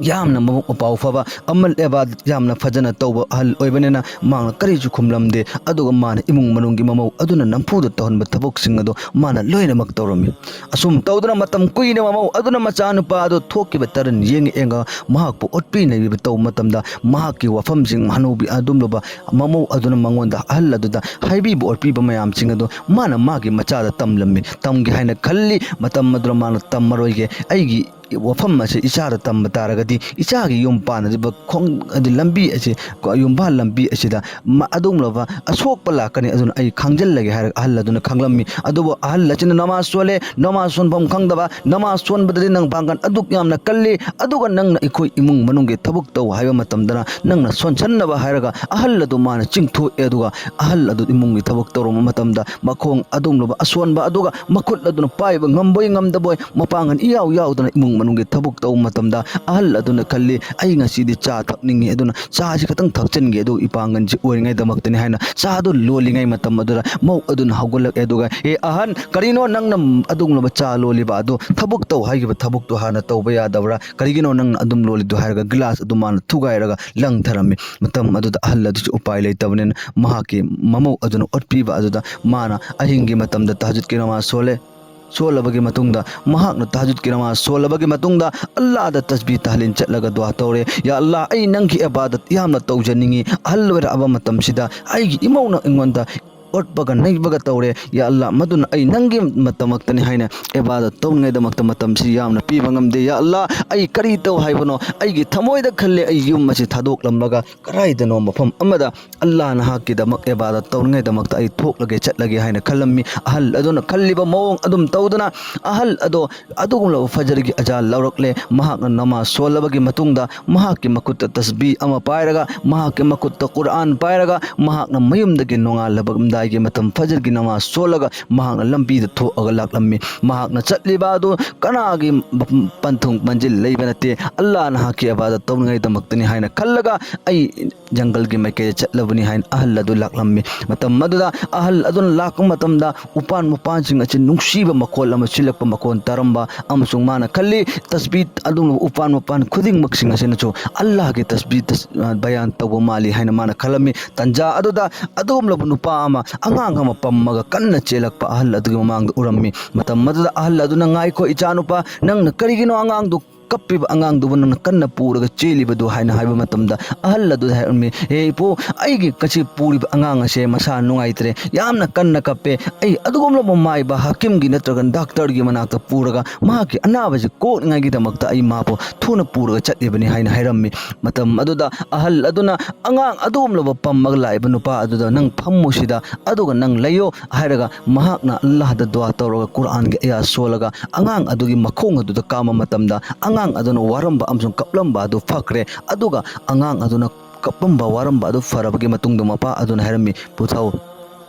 ꯌꯥꯝꯅ ꯃꯕꯨꯛ ꯃꯄꯥꯎ ꯐꯕ, ꯑꯃꯜ ꯏꯕꯥꯗꯠ ꯌꯥꯝꯅ ꯐꯖꯅ ꯇꯧꯕ ꯑꯍꯜ ꯑꯣꯏꯕꯅꯤꯅ ꯃꯍꯥꯛꯅ ꯀꯔꯤꯁꯨ ꯈꯨꯝꯂꯝꯗꯦ꯫ ꯑꯗꯨꯒ ꯃꯥꯅ ꯏꯃꯨꯡ ꯃꯅꯨꯡꯒꯤ ꯃꯃꯧ ꯑꯗꯨꯅ ꯅꯝꯐꯨꯗ ꯇꯧꯍꯟꯕ ꯊꯕꯛꯁꯤꯡ ꯑꯗꯨ ꯃꯥꯅ ꯂꯣꯏꯅꯃꯛ ꯇꯧꯔꯝꯃꯤ꯫ ꯑꯁꯨꯝ ꯇꯧꯗꯨꯅ ꯃꯇꯝ ꯀꯨꯏꯅ ꯃꯃꯧ ꯑꯗꯨꯅ ꯃꯆꯥꯅꯨꯄꯥ ꯑꯗꯨ ꯊꯣꯛꯈꯤꯕ ꯇꯔꯟ ꯌꯦꯡꯉ ꯌꯦꯡꯉ ꯃꯍꯥꯛꯄꯨ ꯑꯣꯠꯄꯤ ꯅꯩꯕꯤꯕ ꯇꯧꯕ ꯃꯇꯝꯗ ꯃꯍꯥꯛꯀꯤ ꯋꯥꯐꯝꯁꯤꯡ ꯍꯅꯨꯕꯤ ꯑꯗꯨꯝꯂꯕ ꯃꯃꯧ ꯑꯗꯨꯅ ꯃꯉꯣꯟꯗ ꯑꯍꯜ ꯑꯗꯨꯗ ꯍꯥꯏꯕꯤꯕ ꯑꯣꯠꯄꯤꯕ ꯃꯌꯥꯝꯁꯤꯡ ꯑꯗꯨ ꯃꯥꯅ ꯃꯥꯒꯤ ꯃꯆꯥꯗ ꯇꯝꯂꯝꯃꯤ, ꯇꯝꯒꯦ ꯍꯥꯏꯅ ꯈꯜꯂꯤ꯫ ꯃꯇꯝ ꯑꯗꯨꯗ ꯃꯥꯅ ꯇꯝꯃꯔꯣꯏꯒꯦ, ꯑꯩꯒꯤ ꯋꯥꯐꯝ ꯑꯁꯤ ꯏꯆꯥꯗ ꯇꯝꯕ ꯇꯥꯔꯒꯗꯤ ꯏꯆꯥꯒꯤ ꯌꯨꯝ ꯄꯥꯟꯅꯔꯤꯕ ꯈꯣꯡ-, ꯍꯥꯏꯗꯤ ꯂꯝꯕꯤ ꯑꯁꯤ, ꯀꯣ, ꯌꯨꯝꯕꯥꯜ ꯂꯝꯕꯤ ꯑꯁꯤꯗ ꯃ-, ꯑꯗꯨꯒꯨꯝꯂꯕ ꯑꯁꯣꯛꯄ ꯂꯥꯛꯀꯅꯤ, ꯑꯗꯨꯅ ꯑꯩ ꯈꯥꯡꯖꯤꯜꯂꯒꯦ ꯍꯥꯏꯔꯒ ꯑꯍꯜ ꯑꯗꯨꯅ ꯈꯥꯡꯂꯝꯃꯤ꯫ ꯑꯗꯨꯕꯨ ꯑꯍꯜ ꯑꯁꯤꯅ ꯅꯃꯥꯖ ꯁꯣꯜꯂꯦ, ꯅꯃꯥꯖ ꯁꯣꯟꯐꯝ ꯈꯪꯗꯕ, ꯅꯃꯥꯖ ꯁꯣꯟꯕꯗꯗꯤ ꯅꯪ ꯄꯥꯡꯒꯜ ꯑꯗꯨꯛ ꯌꯥꯝꯅ ꯀꯜꯂꯤ, ꯑꯗꯨꯒ ꯅꯪꯅ ꯑꯩꯈꯣꯏ ꯏꯃꯨꯡ ꯃꯅꯨꯡꯒꯤ ꯊꯕꯛ ꯇꯧ ꯍꯥꯏꯕ ꯃꯇꯝꯗꯅ ꯅꯪꯅ ꯁꯣꯟꯁꯟꯅꯕ ꯍꯥꯏꯔꯒ ꯑꯍꯜ ꯑꯗꯨ ꯃꯥꯅ ꯆꯤꯡꯊꯣꯛꯑꯦ꯫ ꯑꯗꯨꯒ ꯑꯍꯜ ꯑꯗꯨ ꯏꯃꯨꯡꯒꯤ ꯊꯕꯛ ꯇꯧꯔꯝꯕ ꯃꯇꯝꯗ ꯃꯈꯣꯡ ꯑꯗꯨꯒꯨꯝꯂꯕ ꯑꯁꯣꯟꯕ ꯑꯗꯨꯒ ꯃꯈꯨꯠ ꯑꯗꯨꯅ ꯄꯥꯏꯕ ꯉꯝꯕꯣꯏ ꯉꯝꯗꯕꯣꯏ ꯃꯄꯥꯡꯒꯜ ꯏꯌꯥꯎ ꯌꯥꯎꯗꯅ ꯏꯃꯨꯡ ꯃꯅꯨꯡꯒꯤ ꯊꯕꯛ ꯇꯧꯕ ꯃꯇꯝꯗ ꯑꯍꯜ ꯑꯗꯨꯅ ꯈꯜꯂꯤ, "ꯑꯩ ꯉꯁꯤꯗꯤ ꯆꯥ ꯊꯛꯅꯤꯡꯉꯤ, ꯑꯗꯨꯅ ꯆꯥꯁꯤ ꯈꯛꯇꯪ ꯊꯛꯆꯟꯒꯦ, ꯑꯗꯨ ꯏꯄꯥꯡꯒꯜꯁꯤ ꯑꯣꯏꯔꯤꯉꯩꯗꯃꯛꯇꯅꯤ" ꯍꯥꯏꯅ ꯆꯥꯗꯨ ꯂꯣꯜꯂꯤꯉꯩ ꯃꯇꯝ ꯑꯗꯨꯗ ꯃꯧ ꯑꯗꯨꯅ ꯍꯧꯒꯠꯂꯛꯑꯦ꯫ ꯑꯗꯨꯒ, "ꯑꯦ ꯑꯍꯟ, ꯀꯔꯤꯅꯣ ꯅꯪꯅ ꯑꯗꯨꯒꯨꯝꯂꯕ ꯆꯥ ꯂꯣꯜꯂꯤꯕ ꯑꯗꯨ? ꯊꯕꯛ ꯇꯧ ꯍꯥꯏꯈꯤꯕ ꯊꯕꯛꯇꯨ ꯍꯥꯟꯅ ꯇꯧꯕ ꯌꯥꯗꯕ꯭ꯔꯥ? ꯀꯔꯤꯒꯤꯅꯣ ꯅꯪꯅ ꯑꯗꯨꯝ ꯂꯣꯜꯂꯤꯗꯣ?" ꯍꯥꯏꯔꯒ ꯒꯤꯂꯥꯁ ꯑꯗꯨ ꯃꯥꯅ ꯊꯨꯒꯥꯏꯔꯒ ꯂꯪꯊꯔꯝꯃꯤ꯫ ꯃꯇꯝ ꯑꯗꯨꯗ ꯑꯍꯜ ꯑꯗꯨꯁꯨ ꯎꯄꯥꯏ ꯂꯩꯇꯕꯅꯤꯅ ꯃꯍꯥꯛꯀꯤ ꯃꯃꯧ ꯑꯗꯨꯅ ꯑꯣꯠꯄꯤꯕ ꯑꯗꯨꯗ ꯃꯥꯅ ꯑꯍꯤꯡꯒꯤ ꯃꯇꯝꯗ ꯇꯍꯖꯨꯗꯀꯤ ꯅꯃꯥꯖ ꯁꯣꯜꯂꯦ꯫ ꯁꯣꯜꯂꯕꯒꯤ ꯃꯇꯨꯡꯗ, ꯃꯍꯥꯛꯅ ꯇꯍꯖꯨꯗꯀꯤ ꯅꯃꯥꯖ ꯁꯣꯜꯂꯕꯒꯤ ꯃꯇꯨꯡꯗ ꯑꯜꯂꯥꯗ ꯇꯁꯕꯤ ꯇꯍꯂꯤꯜ ꯆꯠꯂꯒ ꯗꯨꯋꯥ ꯇꯧꯔꯦ, "ꯌꯥ ꯑꯜꯂꯥ, ꯑꯩ ꯅꯪꯒꯤ ꯏꯕꯥꯗꯠ ꯌꯥꯝꯅ ꯇꯧꯖꯅꯤꯡꯏ꯫ ꯑꯍꯜ ꯑꯣꯏꯔꯛꯑꯕ ꯃꯇꯝꯁꯤꯗ ꯑꯩꯒꯤ ꯏꯃꯧꯅ ꯑꯩꯉꯣꯟꯗ ꯑꯣꯠꯄꯒ ꯅꯩꯕꯒ ꯇꯧꯔꯦ꯫ ꯌꯥ ꯑꯜꯂꯥ, ꯃꯗꯨꯅ ꯑꯩ ꯅꯪꯒꯤꯗꯃꯛꯇꯅꯤ ꯍꯥꯏꯅ ꯏꯕꯥꯗꯠ ꯇꯧꯅꯤꯡꯉꯥꯏꯗꯃꯛꯇ ꯃꯇꯝꯁꯤ ꯌꯥꯝꯅ ꯄꯤꯕ ꯉꯝꯗꯦ꯫ ꯌꯥ ꯑꯜꯂꯥ, ꯑꯩ ꯀꯔꯤ ꯇꯧ ꯍꯥꯏꯕꯅꯣ? ꯑꯩꯒꯤ ꯊꯃꯣꯏꯗ ꯈꯜꯂꯦ, ꯑꯩ ꯌꯨꯝ ꯑꯁꯤ ꯊꯥꯗꯣꯛꯂꯝꯂꯒ ꯀꯗꯥꯏꯗꯅꯣ ꯃꯐꯝ ꯑꯃꯗ ꯑꯜꯂꯥꯍꯅ ꯍꯥꯛꯀꯤꯗꯃꯛ ꯏꯕꯥꯗꯠ ꯇꯧꯅꯤꯡꯉꯥꯏꯗꯃꯛꯇ ꯑꯩ ꯊꯣꯛꯂꯒꯦ, ꯆꯠꯂꯒꯦ" ꯍꯥꯏꯅ ꯈꯜꯂꯝꯃꯤ꯫ ꯑꯍꯜ ꯑꯗꯨꯅ ꯈꯜꯂꯤꯕ ꯃꯑꯣꯡ ꯑꯗꯨꯝ ꯇꯧꯗꯨꯅ, ꯑꯍꯜ ꯑꯗꯣ ꯑꯗꯨꯒꯨꯝꯂꯕ ꯐꯖꯔꯒꯤ ꯑꯖꯥꯟ ꯂꯧꯔꯛꯂꯦ꯫ ꯃꯍꯥꯛꯅ ꯅꯃꯥꯖ ꯁꯣꯜꯂꯕꯒꯤ ꯃꯇꯨꯡꯗ, ꯃꯍꯥꯛꯀꯤ ꯃꯈꯨꯠꯇ ꯇꯁꯕꯤ ꯑꯃ ꯄꯥꯏꯔꯒ, ꯃꯍꯥꯛꯀꯤ ꯃꯈꯨꯠꯇ ꯀꯨꯔꯑꯥꯟ ꯄꯥꯏꯔꯒ, ꯃꯍꯥꯛꯅ ꯃꯌꯨꯝꯗꯒꯤ ꯅꯣꯡꯉꯥꯜꯂꯝꯗꯥꯏꯒꯤ ꯃꯇꯝ ꯐꯖꯔꯒꯤ ꯅꯃꯥꯖ ꯁꯣꯜꯂꯒ, ꯃꯍꯥꯛꯅ ꯂꯝꯕꯤꯗ ꯊꯣꯛꯑꯒ ꯂꯥꯛꯂꯝꯃꯤ꯫ ꯃꯍꯥꯛꯅ ꯆꯠꯂꯤꯕ ꯑꯗꯨ ꯀꯅꯥꯒꯤ ꯄꯟꯊꯨꯡ ꯄꯟꯖꯤꯜ ꯂꯩꯕ ꯅꯠꯇꯦ꯫ ꯑꯜꯂꯥꯍꯅ ꯍꯥꯛꯀꯤ ꯏꯕꯥꯗꯠ ꯇꯧꯅꯤꯡꯉꯥꯏꯗꯃꯛꯇꯅꯤ ꯍꯥꯏꯅ ꯈꯜꯂꯒ, ꯑꯩ ꯖꯪꯒꯜꯒꯤ ꯃꯥꯏꯀꯩꯗ ꯆꯠꯂꯕꯅꯤ ꯍꯥꯏꯅ ꯑꯍꯜ ꯑꯗꯨ ꯂꯥꯛꯂꯝꯃꯤ꯫ ꯃꯇꯝ ꯑꯗꯨꯗ ꯑꯍꯜ ꯑꯗꯨꯅ ꯂꯥꯛꯄ ꯃꯇꯝꯗ, ꯎꯄꯥꯟ ꯃꯄꯥꯟꯁꯤꯡ ꯑꯁꯤ ꯅꯨꯡꯁꯤꯕ ꯃꯈꯣꯜ ꯑꯃ ꯁꯤꯜꯂꯛꯄ ꯃꯈꯣꯟ ꯇꯥꯔꯝꯕ, ꯑꯃꯁꯨꯡ ꯃꯥꯅ ꯈꯜꯂꯤ, ꯇꯁꯕꯤ ꯑꯗꯨꯒꯨꯝꯂꯕ ꯎꯄꯥꯟ ꯃꯄꯥꯟ ꯈꯨꯗꯤꯡꯃꯛꯁꯤꯡ ꯑꯁꯤꯅꯁꯨ ꯑꯜꯂꯥꯍꯒꯤ ꯇꯁꯕꯤ ꯇꯁ-, ꯑ, ꯕꯌꯥꯟ ꯇꯧꯕ ꯃꯥꯜꯂꯤ ꯍꯥꯏꯅ ꯃꯥꯅ ꯈꯜꯂꯝꯃꯤ꯫ ꯇꯟꯖꯥ ꯑꯗꯨꯗ ꯑꯗꯨꯒꯨꯝꯂꯕ ꯅꯨꯄꯥ ꯑꯃ, ꯑꯉꯥꯡ ꯑꯃ ꯄꯝꯃꯒ ꯀꯟꯅ ꯆꯦꯜꯂꯛꯄ ꯑꯍꯜ ꯑꯗꯨꯒꯤ ꯃꯃꯥꯡꯗ ꯎꯔꯝꯃꯤ꯫ ꯃꯇꯝ ꯑꯗꯨꯗ ꯑꯍꯜ ꯑꯗꯨꯅ, "ꯉꯥꯏꯈꯣ, ꯏꯆꯥꯅꯨꯄꯥ, ꯅꯪꯅ ꯀꯔꯤꯒꯤꯅꯣ ꯑꯉꯥꯡꯗꯨ ꯀꯞꯄꯤꯕ ꯑꯉꯥꯡꯗꯨꯕꯨ ꯅꯪꯅ ꯀꯟꯅ ꯄꯨꯔꯒ ꯆꯦꯜꯂꯤꯕꯗꯨ?" ꯍꯥꯏꯅ ꯍꯥꯏꯕ ꯃꯇꯝꯗ, ꯑꯍꯜ ꯑꯗꯨꯗ ꯍꯥꯏꯔꯝꯃꯤ, "ꯍꯦ ꯏꯄꯨ, ꯑꯩꯒꯤ ꯉꯁꯤ ꯄꯨꯔꯤꯕ ꯑꯉꯥꯡ ꯑꯁꯦ ꯃꯁꯥ ꯅꯨꯡꯉꯥꯏꯇ꯭ꯔꯦ, ꯌꯥꯝꯅ ꯀꯟꯅ ꯀꯞꯄꯦ꯫ ꯑꯩ ꯑꯗꯨꯒꯨꯝꯂꯕ ꯃꯥꯏꯕ ꯍꯥꯀꯤꯝꯒꯤ ꯅꯠꯇ꯭ꯔꯒ ꯗꯥꯛꯇꯔꯒꯤ ꯃꯅꯥꯛꯇ ꯄꯨꯔꯒ ꯃꯍꯥꯛꯀꯤ ꯑꯅꯥꯕꯁꯤ ꯀꯣꯛꯅꯤꯡꯉꯥꯏꯒꯤꯗꯃꯛꯇ ꯑꯩ ꯃꯥꯕꯨ ꯊꯨꯅ ꯄꯨꯔꯒ ꯆꯠꯂꯤꯕꯅꯤ" ꯍꯥꯏꯅ ꯍꯥꯏꯔꯝꯃꯤ꯫ ꯃꯇꯝ ꯑꯗꯨꯗ ꯑꯍꯜ ꯑꯗꯨꯅ ꯑꯉꯥꯡ ꯑꯗꯨꯒꯨꯝꯂꯕ ꯄꯝꯃꯒ ꯂꯥꯛꯏꯕ ꯅꯨꯄꯥ ꯑꯗꯨꯗ, "ꯅꯪ ꯐꯝꯃꯨ ꯁꯤꯗ, ꯑꯗꯨꯒ ꯅꯪ ꯂꯩꯌꯣ" ꯍꯥꯏꯔꯒ, ꯃꯍꯥꯛꯅ ꯑꯜꯂꯥꯍꯗ ꯗꯨꯋꯥ ꯇꯧꯔꯒ ꯀꯨꯔꯑꯥꯟꯒꯤ ꯑꯌꯥ ꯁꯣꯜꯂꯒ ꯑꯉꯥꯡ ꯑꯗꯨꯒꯤ ꯃꯈꯣꯡ ꯑꯗꯨꯗ ꯀꯥꯝꯕ ꯃꯇꯝꯗ, ꯑꯉꯥꯡ ꯑꯗꯨꯅ ꯋꯥꯔꯝꯕ ꯑꯃꯁꯨꯡ ꯀꯞꯂꯝꯕ ꯑꯗꯨ ꯐꯈ꯭ꯔꯦ꯫ ꯑꯗꯨꯒ ꯑꯉꯥꯡ ꯑꯗꯨꯅ ꯀꯞꯂꯝꯕ, ꯋꯥꯔꯝꯕ ꯑꯗꯨ ꯐꯔꯕꯒꯤ ꯃꯇꯨꯡꯗ ꯃꯄꯥ ꯑꯗꯨꯅ ꯍꯥꯏꯔꯝꯃꯤ, "ꯄꯨꯊꯧ,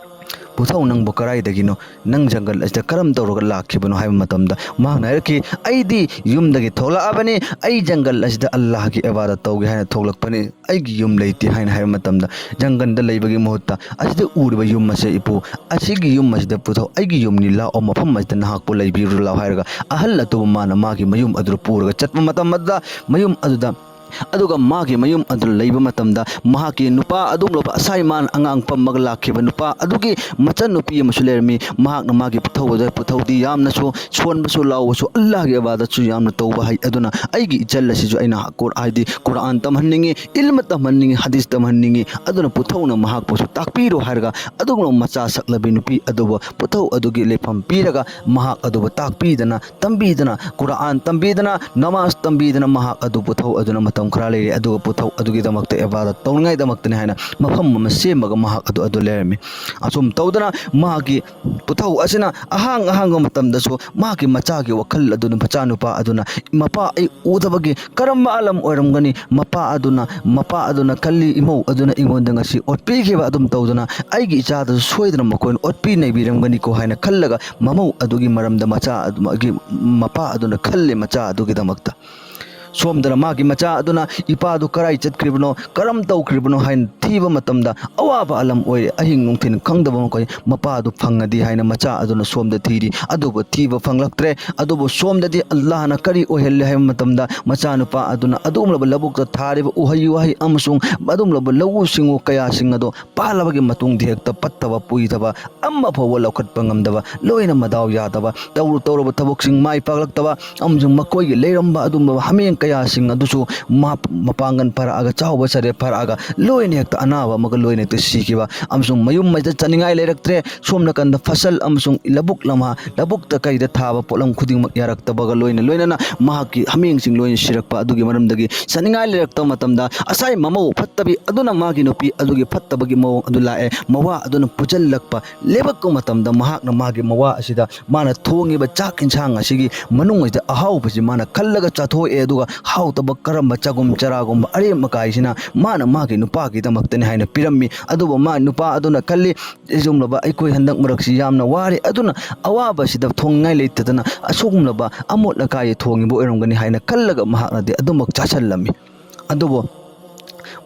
ꯄꯨꯊꯧ, ꯅꯪꯕꯨ ꯀꯗꯥꯏꯗꯒꯤꯅꯣ? ꯅꯪ ꯖꯪꯒꯜ ꯑꯁꯤꯗ ꯀꯔꯝ ꯇꯧꯔꯒ ꯂꯥꯛꯈꯤꯕꯅꯣ?" ꯍꯥꯏꯕ ꯃꯇꯝꯗ, ꯃꯍꯥꯛꯅ ꯍꯥꯏꯔꯛꯈꯤ, "ꯑꯩꯗꯤ ꯌꯨꯝꯗꯒꯤ ꯊꯣꯛꯂꯛꯑꯕꯅꯤ, ꯑꯩ ꯖꯪꯒꯜ ꯑꯁꯤꯗ ꯑꯜꯂꯥꯍꯒꯤ ꯏꯕꯥꯗꯠ ꯇꯧꯒꯦ ꯍꯥꯏꯅ ꯊꯣꯛꯂꯛꯄꯅꯤ, ꯑꯩꯒꯤ ꯌꯨꯝ ꯂꯩꯇꯦ" ꯍꯥꯏꯅ ꯍꯥꯏꯕ ꯃꯇꯝꯗ, ꯖꯪꯒꯜꯗ ꯂꯩꯕꯒꯤ ꯃꯍꯨꯠꯇ, "ꯑꯁꯤꯗ ꯎꯔꯤꯕ ꯌꯨꯝ ꯑꯁꯦ, ꯏꯄꯨ, ꯑꯁꯤꯒꯤ ꯌꯨꯝ ꯑꯁꯤꯗ ꯄꯨꯊꯧ, ꯑꯩꯒꯤ ꯌꯨꯝꯅꯤ, ꯂꯥꯛꯑꯣ, ꯃꯐꯝ ꯑꯁꯤꯗ ꯅꯍꯥꯛꯄꯨ ꯂꯩꯕꯤꯔꯨ ꯂꯥꯛꯑꯣ" ꯍꯥꯏꯔꯒ, ꯑꯍꯜ ꯑꯗꯨꯕꯨ ꯃꯥꯅ ꯃꯥꯒꯤ ꯃꯌꯨꯝ ꯑꯗꯨꯗ ꯄꯨꯔꯒ ꯆꯠꯄ ꯃꯇꯝ ꯑꯗꯨꯗ, ꯃꯌꯨꯝ ꯑꯗꯨꯗ ꯑꯗꯨꯒ ꯃꯥꯒꯤ ꯃꯌꯨꯝ ꯑꯗꯨ ꯂꯩꯕ ꯃꯇꯝꯗ ꯃꯍꯥꯛꯀꯤ ꯅꯨꯄꯥ ꯑꯗꯨꯒꯨꯝꯂꯕ ꯑꯁꯥꯏ ꯃꯥꯅ ꯑꯉꯥꯡ ꯄꯝꯃꯒ ꯂꯥꯛꯈꯤꯕ ꯅꯨꯄꯥ ꯑꯗꯨꯒꯤ ꯃꯆꯟꯅꯨꯄꯤ ꯑꯃꯁꯨ ꯂꯩꯔꯝꯃꯤ꯫ ꯃꯍꯥꯛꯅ ꯃꯥꯒꯤ ꯄꯨꯊꯧ ꯑꯗꯨ, ꯄꯨꯊꯧꯗꯤ ꯌꯥꯝꯅꯁꯨ ꯁꯣꯟꯕꯁꯨ ꯂꯥꯎꯕꯁꯨ ꯑꯜꯂꯥꯍꯒꯤ ꯏꯕꯥꯗꯠꯁꯨ ꯌꯥꯝꯅ ꯇꯧꯕ ꯍꯩ꯫ ꯑꯗꯨꯅ ꯑꯩꯒꯤ ꯏꯆꯜ ꯑꯁꯤꯁꯨ ꯑꯩꯅ ꯀꯨꯔ-, ꯍꯥꯏꯗꯤ ꯀꯨꯔꯥꯟ ꯇꯝꯍꯟꯅꯤꯡꯉꯤ, ꯏꯜꯃ ꯇꯝꯍꯟꯅꯤꯡꯉꯤ, ꯍꯗꯤꯁ ꯇꯝꯍꯟꯅꯤꯡꯉꯤ꯫ ꯑꯗꯨꯅ ꯄꯨꯊꯧꯅ ꯃꯍꯥꯛꯄꯨꯁꯨ ꯇꯥꯛꯄꯤꯔꯣ ꯍꯥꯏꯔꯒ ꯑꯗꯨꯒꯨꯝꯂꯕ ꯃꯆꯥ ꯁꯛꯂꯕꯤ ꯅꯨꯄꯤ ꯑꯗꯨꯕꯨ ꯄꯨꯊꯧ ꯑꯗꯨꯒꯤ ꯂꯩꯐꯝ ꯄꯤꯔꯒ ꯃꯍꯥꯛ ꯑꯗꯨꯕꯨ ꯇꯥꯛꯄꯤꯗꯅ, ꯇꯝꯕꯤꯗꯅ, ꯀꯨꯔꯥꯟ ꯇꯝꯕꯤꯗꯅ, ꯅꯃꯥꯖ ꯇꯝꯕꯤꯗꯅ ꯃꯍꯥꯛ ꯑꯗꯨ ꯄꯨꯊꯧ ꯑꯗꯨꯅ ꯃꯇꯝ ꯈꯔ ꯂꯩꯔꯦ꯫ ꯑꯗꯨꯒ ꯄꯨꯊꯧ ꯑꯗꯨꯒꯤꯗꯃꯛꯇ ꯏꯕꯥꯗꯠ ꯇꯧꯅꯤꯡꯉꯥꯏꯗꯃꯛꯇꯅꯤ ꯍꯥꯏꯅ ꯃꯐꯝ ꯑꯃ ꯁꯦꯝꯃꯒ ꯃꯍꯥꯛ ꯑꯗꯨ, ꯑꯗꯨ ꯂꯩꯔꯝꯃꯤ꯫ ꯑꯁꯨꯝ ꯇꯧꯗꯅ ꯃꯍꯥꯛꯀꯤ ꯄꯨꯊꯧ ꯑꯁꯤꯅ ꯑꯍꯥꯡ ꯑꯍꯥꯡꯕ ꯃꯇꯝꯗꯁꯨ ꯃꯍꯥꯛꯀꯤ ꯃꯆꯥꯒꯤ ꯋꯥꯈꯜ ꯑꯗꯨꯅ, ꯃꯆꯥꯅꯨꯄꯥ ꯑꯗꯨꯅ, "ꯃꯄꯥ ꯑꯩ ꯎꯗꯕꯒꯤ ꯀꯔꯝꯕ ꯑꯥꯂꯝ ꯑꯣꯏꯔꯝꯒꯅꯤ?" ꯃꯄꯥ ꯑꯗꯨꯅ, ꯃꯄꯥ ꯑꯗꯨꯅ ꯈꯜꯂꯤ, "ꯏꯃꯧ ꯑꯗꯨꯅ ꯑꯩꯉꯣꯟꯗ ꯉꯁꯤ ꯑꯣꯠꯄꯤꯈꯤꯕ ꯑꯗꯨꯝ ꯇꯧꯗꯅ ꯑꯩꯒꯤ ꯏꯆꯥꯗꯁꯨ ꯁꯣꯏꯗꯅ ꯃꯈꯣꯏꯅ ꯑꯣꯠꯄꯤ ꯅꯩꯕꯤꯔꯝꯒꯅꯤꯀꯣ" ꯍꯥꯏꯅ ꯈꯜꯂꯒ ꯃꯃꯧ ꯑꯗꯨꯒꯤ ꯃꯔꯝꯗ ꯃꯆꯥ ꯑꯗꯨꯒꯤ ꯃꯄꯥ ꯑꯗꯨꯅ ꯈꯜꯂꯦ ꯃꯆꯥ ꯑꯗꯨꯒꯤꯗꯃꯛꯇ꯫ ꯁꯣꯝꯗꯅ ꯃꯥꯒꯤ ꯃꯆꯥ ꯑꯗꯨꯅ ꯏꯄꯥꯗꯨ ꯀꯔꯥꯏ ꯆꯠꯈ꯭ꯔꯤꯕꯅꯣ, ꯀꯔꯝ ꯇꯧꯈ꯭ꯔꯤꯕꯅꯣ ꯍꯥꯏꯅ ꯊꯤꯕ ꯃꯇꯝꯗ ꯑꯋꯥꯕ ꯑꯂꯝ ꯑꯣꯏꯔꯦ꯫ ꯑꯍꯤꯡ ꯅꯨꯡꯊꯤꯜ ꯈꯪꯗꯕ ꯃꯈꯣꯏ ꯃꯄꯥꯗꯨ ꯐꯪꯉꯗꯤ ꯍꯥꯏꯅ ꯃꯆꯥ ꯑꯗꯨꯅ ꯁꯣꯝꯗ ꯊꯤꯔꯤ꯫ ꯑꯗꯨꯕꯨ ꯊꯤꯕ ꯐꯪꯂꯛꯇ꯭ꯔꯦ꯫ ꯑꯗꯨꯕꯨ ꯁꯣꯝꯗꯗꯤ ꯑꯜꯂꯥꯍꯅ ꯀꯔꯤ ꯑꯣꯏꯍꯜꯂꯦ ꯍꯥꯏꯕ ꯃꯇꯝꯗ ꯃꯆꯥꯅꯨꯄꯥ ꯑꯗꯨꯅ ꯑꯗꯨꯒꯨꯝꯂꯕ ꯂꯧꯕꯨꯛꯇ ꯊꯥꯔꯤꯕ ꯎꯍꯩ ꯋꯥꯍꯩ ꯑꯃꯁꯨꯡ ꯑꯗꯨꯒꯨꯝꯂꯕ ꯂꯧꯎ ꯁꯤꯡꯎ ꯀꯌꯥꯁꯤꯡ ꯑꯗꯣ ꯄꯥꯜꯂꯕꯒꯤ ꯃꯇꯨꯡꯗ ꯍꯦꯛꯇ ꯄꯠꯇꯕ ꯄꯨꯏꯗꯕ, ꯑꯃ ꯐꯥꯎꯕ ꯂꯧꯈꯠꯄ ꯉꯝꯗꯕ, ꯂꯣꯏꯅ ꯃꯗꯥꯎ ꯌꯥꯗꯕ, ꯇꯧꯔꯨ ꯇꯧꯔꯨꯕ ꯊꯕꯛꯁꯤꯡ ꯃꯥꯏ ꯄꯥꯛꯂꯛꯇꯕ, ꯑꯃꯁꯨꯡ ꯃꯈꯣꯏꯒꯤ ꯂꯩꯔꯝꯕ ꯑꯗꯨꯒꯨꯝꯂꯕ ꯍꯥꯃꯦꯡ ꯀꯌꯥꯁꯤꯡ ꯑꯗꯨꯁꯨ ꯃꯍꯥꯛ ꯃꯄꯥꯡꯒꯜ ꯐꯔꯛꯑꯒ, ꯆꯥꯎꯕ ꯁꯔꯦ ꯐꯔꯛꯑꯒ, ꯂꯣꯏꯅ ꯍꯦꯛꯇ ꯑꯅꯥꯕ ꯑꯃꯒ ꯂꯣꯏꯅ ꯍꯦꯛꯇ ꯁꯤꯈꯤꯕ, ꯑꯃꯁꯨꯡ ꯃꯌꯨꯝ ꯃꯩꯗ ꯆꯠꯅꯤꯡꯉꯥꯏ ꯂꯩꯔꯛꯇ꯭ꯔꯦ꯫ ꯁꯣꯝ ꯅꯥꯀꯟꯗ ꯐꯁꯜ ꯑꯃꯁꯨꯡ ꯂꯧꯕꯨꯛ ꯂꯝꯍꯥ, ꯂꯧꯕꯨꯛꯇ ꯀꯩꯗ ꯊꯥꯕ ꯄꯣꯠꯂꯝ ꯈꯨꯗꯤꯡꯃꯛ ꯌꯥꯔꯛꯇꯕꯒ ꯂꯣꯏꯅ ꯂꯣꯏꯅꯅ ꯃꯍꯥꯛꯀꯤ ꯍꯥꯃꯦꯡꯁꯤꯡ ꯂꯣꯏꯅ ꯁꯤꯔꯛꯄ ꯑꯗꯨꯒꯤ ꯃꯔꯝꯗꯒꯤ ꯆꯠꯅꯤꯡꯉꯥꯏ ꯂꯩꯔꯛꯇꯕ ꯃꯇꯝꯗ ꯑꯁꯥꯏ ꯃꯃꯧ ꯐꯠꯇꯕꯤ ꯑꯗꯨꯅ ꯃꯥꯒꯤ ꯅꯨꯄꯤ ꯑꯗꯨꯒꯤ ꯐꯠꯇꯕꯒꯤ ꯃꯑꯣꯡ ꯑꯗꯨ ꯂꯥꯛꯑꯦ꯫ ꯃꯋꯥ ꯑꯗꯨꯅ ꯄꯨꯁꯤꯜꯂꯛꯄ ꯂꯦꯕꯛꯄ ꯃꯇꯝꯗ ꯃꯍꯥꯛꯅ ꯃꯥꯒꯤ ꯃꯋꯥ ꯑꯁꯤꯗ ꯃꯥꯅ ꯊꯣꯡꯉꯤꯕ ꯆꯥꯛ ꯏꯟꯁꯥꯡ ꯑꯁꯤꯒꯤ ꯃꯅꯨꯡ ꯑꯁꯤꯗ ꯑꯍꯥꯎꯕꯁꯤ ꯃꯥꯅ ꯈꯜꯂꯒ ꯆꯥꯊꯣꯛꯑꯦ꯫ ꯑꯗꯨꯒ ꯍꯥꯎꯇꯕ ꯀꯔꯝꯕ ꯆꯒꯨꯝ ꯆꯔꯥꯒꯨꯝꯕ ꯑꯔꯦꯝ ꯑꯀꯥꯏꯁꯤꯅ ꯃꯥꯅ ꯃꯥꯒꯤ ꯅꯨꯄꯥꯒꯤꯗꯃꯛꯇꯅꯤ ꯍꯥꯏꯅ ꯄꯤꯔꯝꯃꯤ꯫ ꯑꯗꯨꯕꯨ ꯃꯥ ꯅꯨꯄꯥ ꯑꯗꯨꯅ ꯈꯜꯂꯤ, "ꯑꯁꯤꯒꯨꯝꯂꯕ ꯑꯩꯈꯣꯏ ꯍꯟꯗꯛ ꯃꯔꯛꯁꯤ ꯌꯥꯝꯅ ꯋꯥꯔꯦ, ꯑꯗꯨꯅ ꯑꯋꯥꯕꯁꯤꯗ ꯊꯣꯡꯅꯤꯡꯉꯥꯏ ꯂꯩꯇꯗꯅ ꯑꯁꯤꯒꯨꯝꯂꯕ ꯑꯃꯣꯠ ꯑꯀꯥꯏ ꯊꯣꯡꯉꯤꯕ ꯑꯣꯏꯔꯝꯒꯅꯤ" ꯍꯥꯏꯅ ꯈꯜꯂꯒ ꯃꯍꯥꯛꯅꯗꯤ ꯑꯗꯨꯃꯛ ꯆꯥꯁꯤꯜꯂꯝꯃꯤ꯫ ꯑꯗꯨꯕꯨ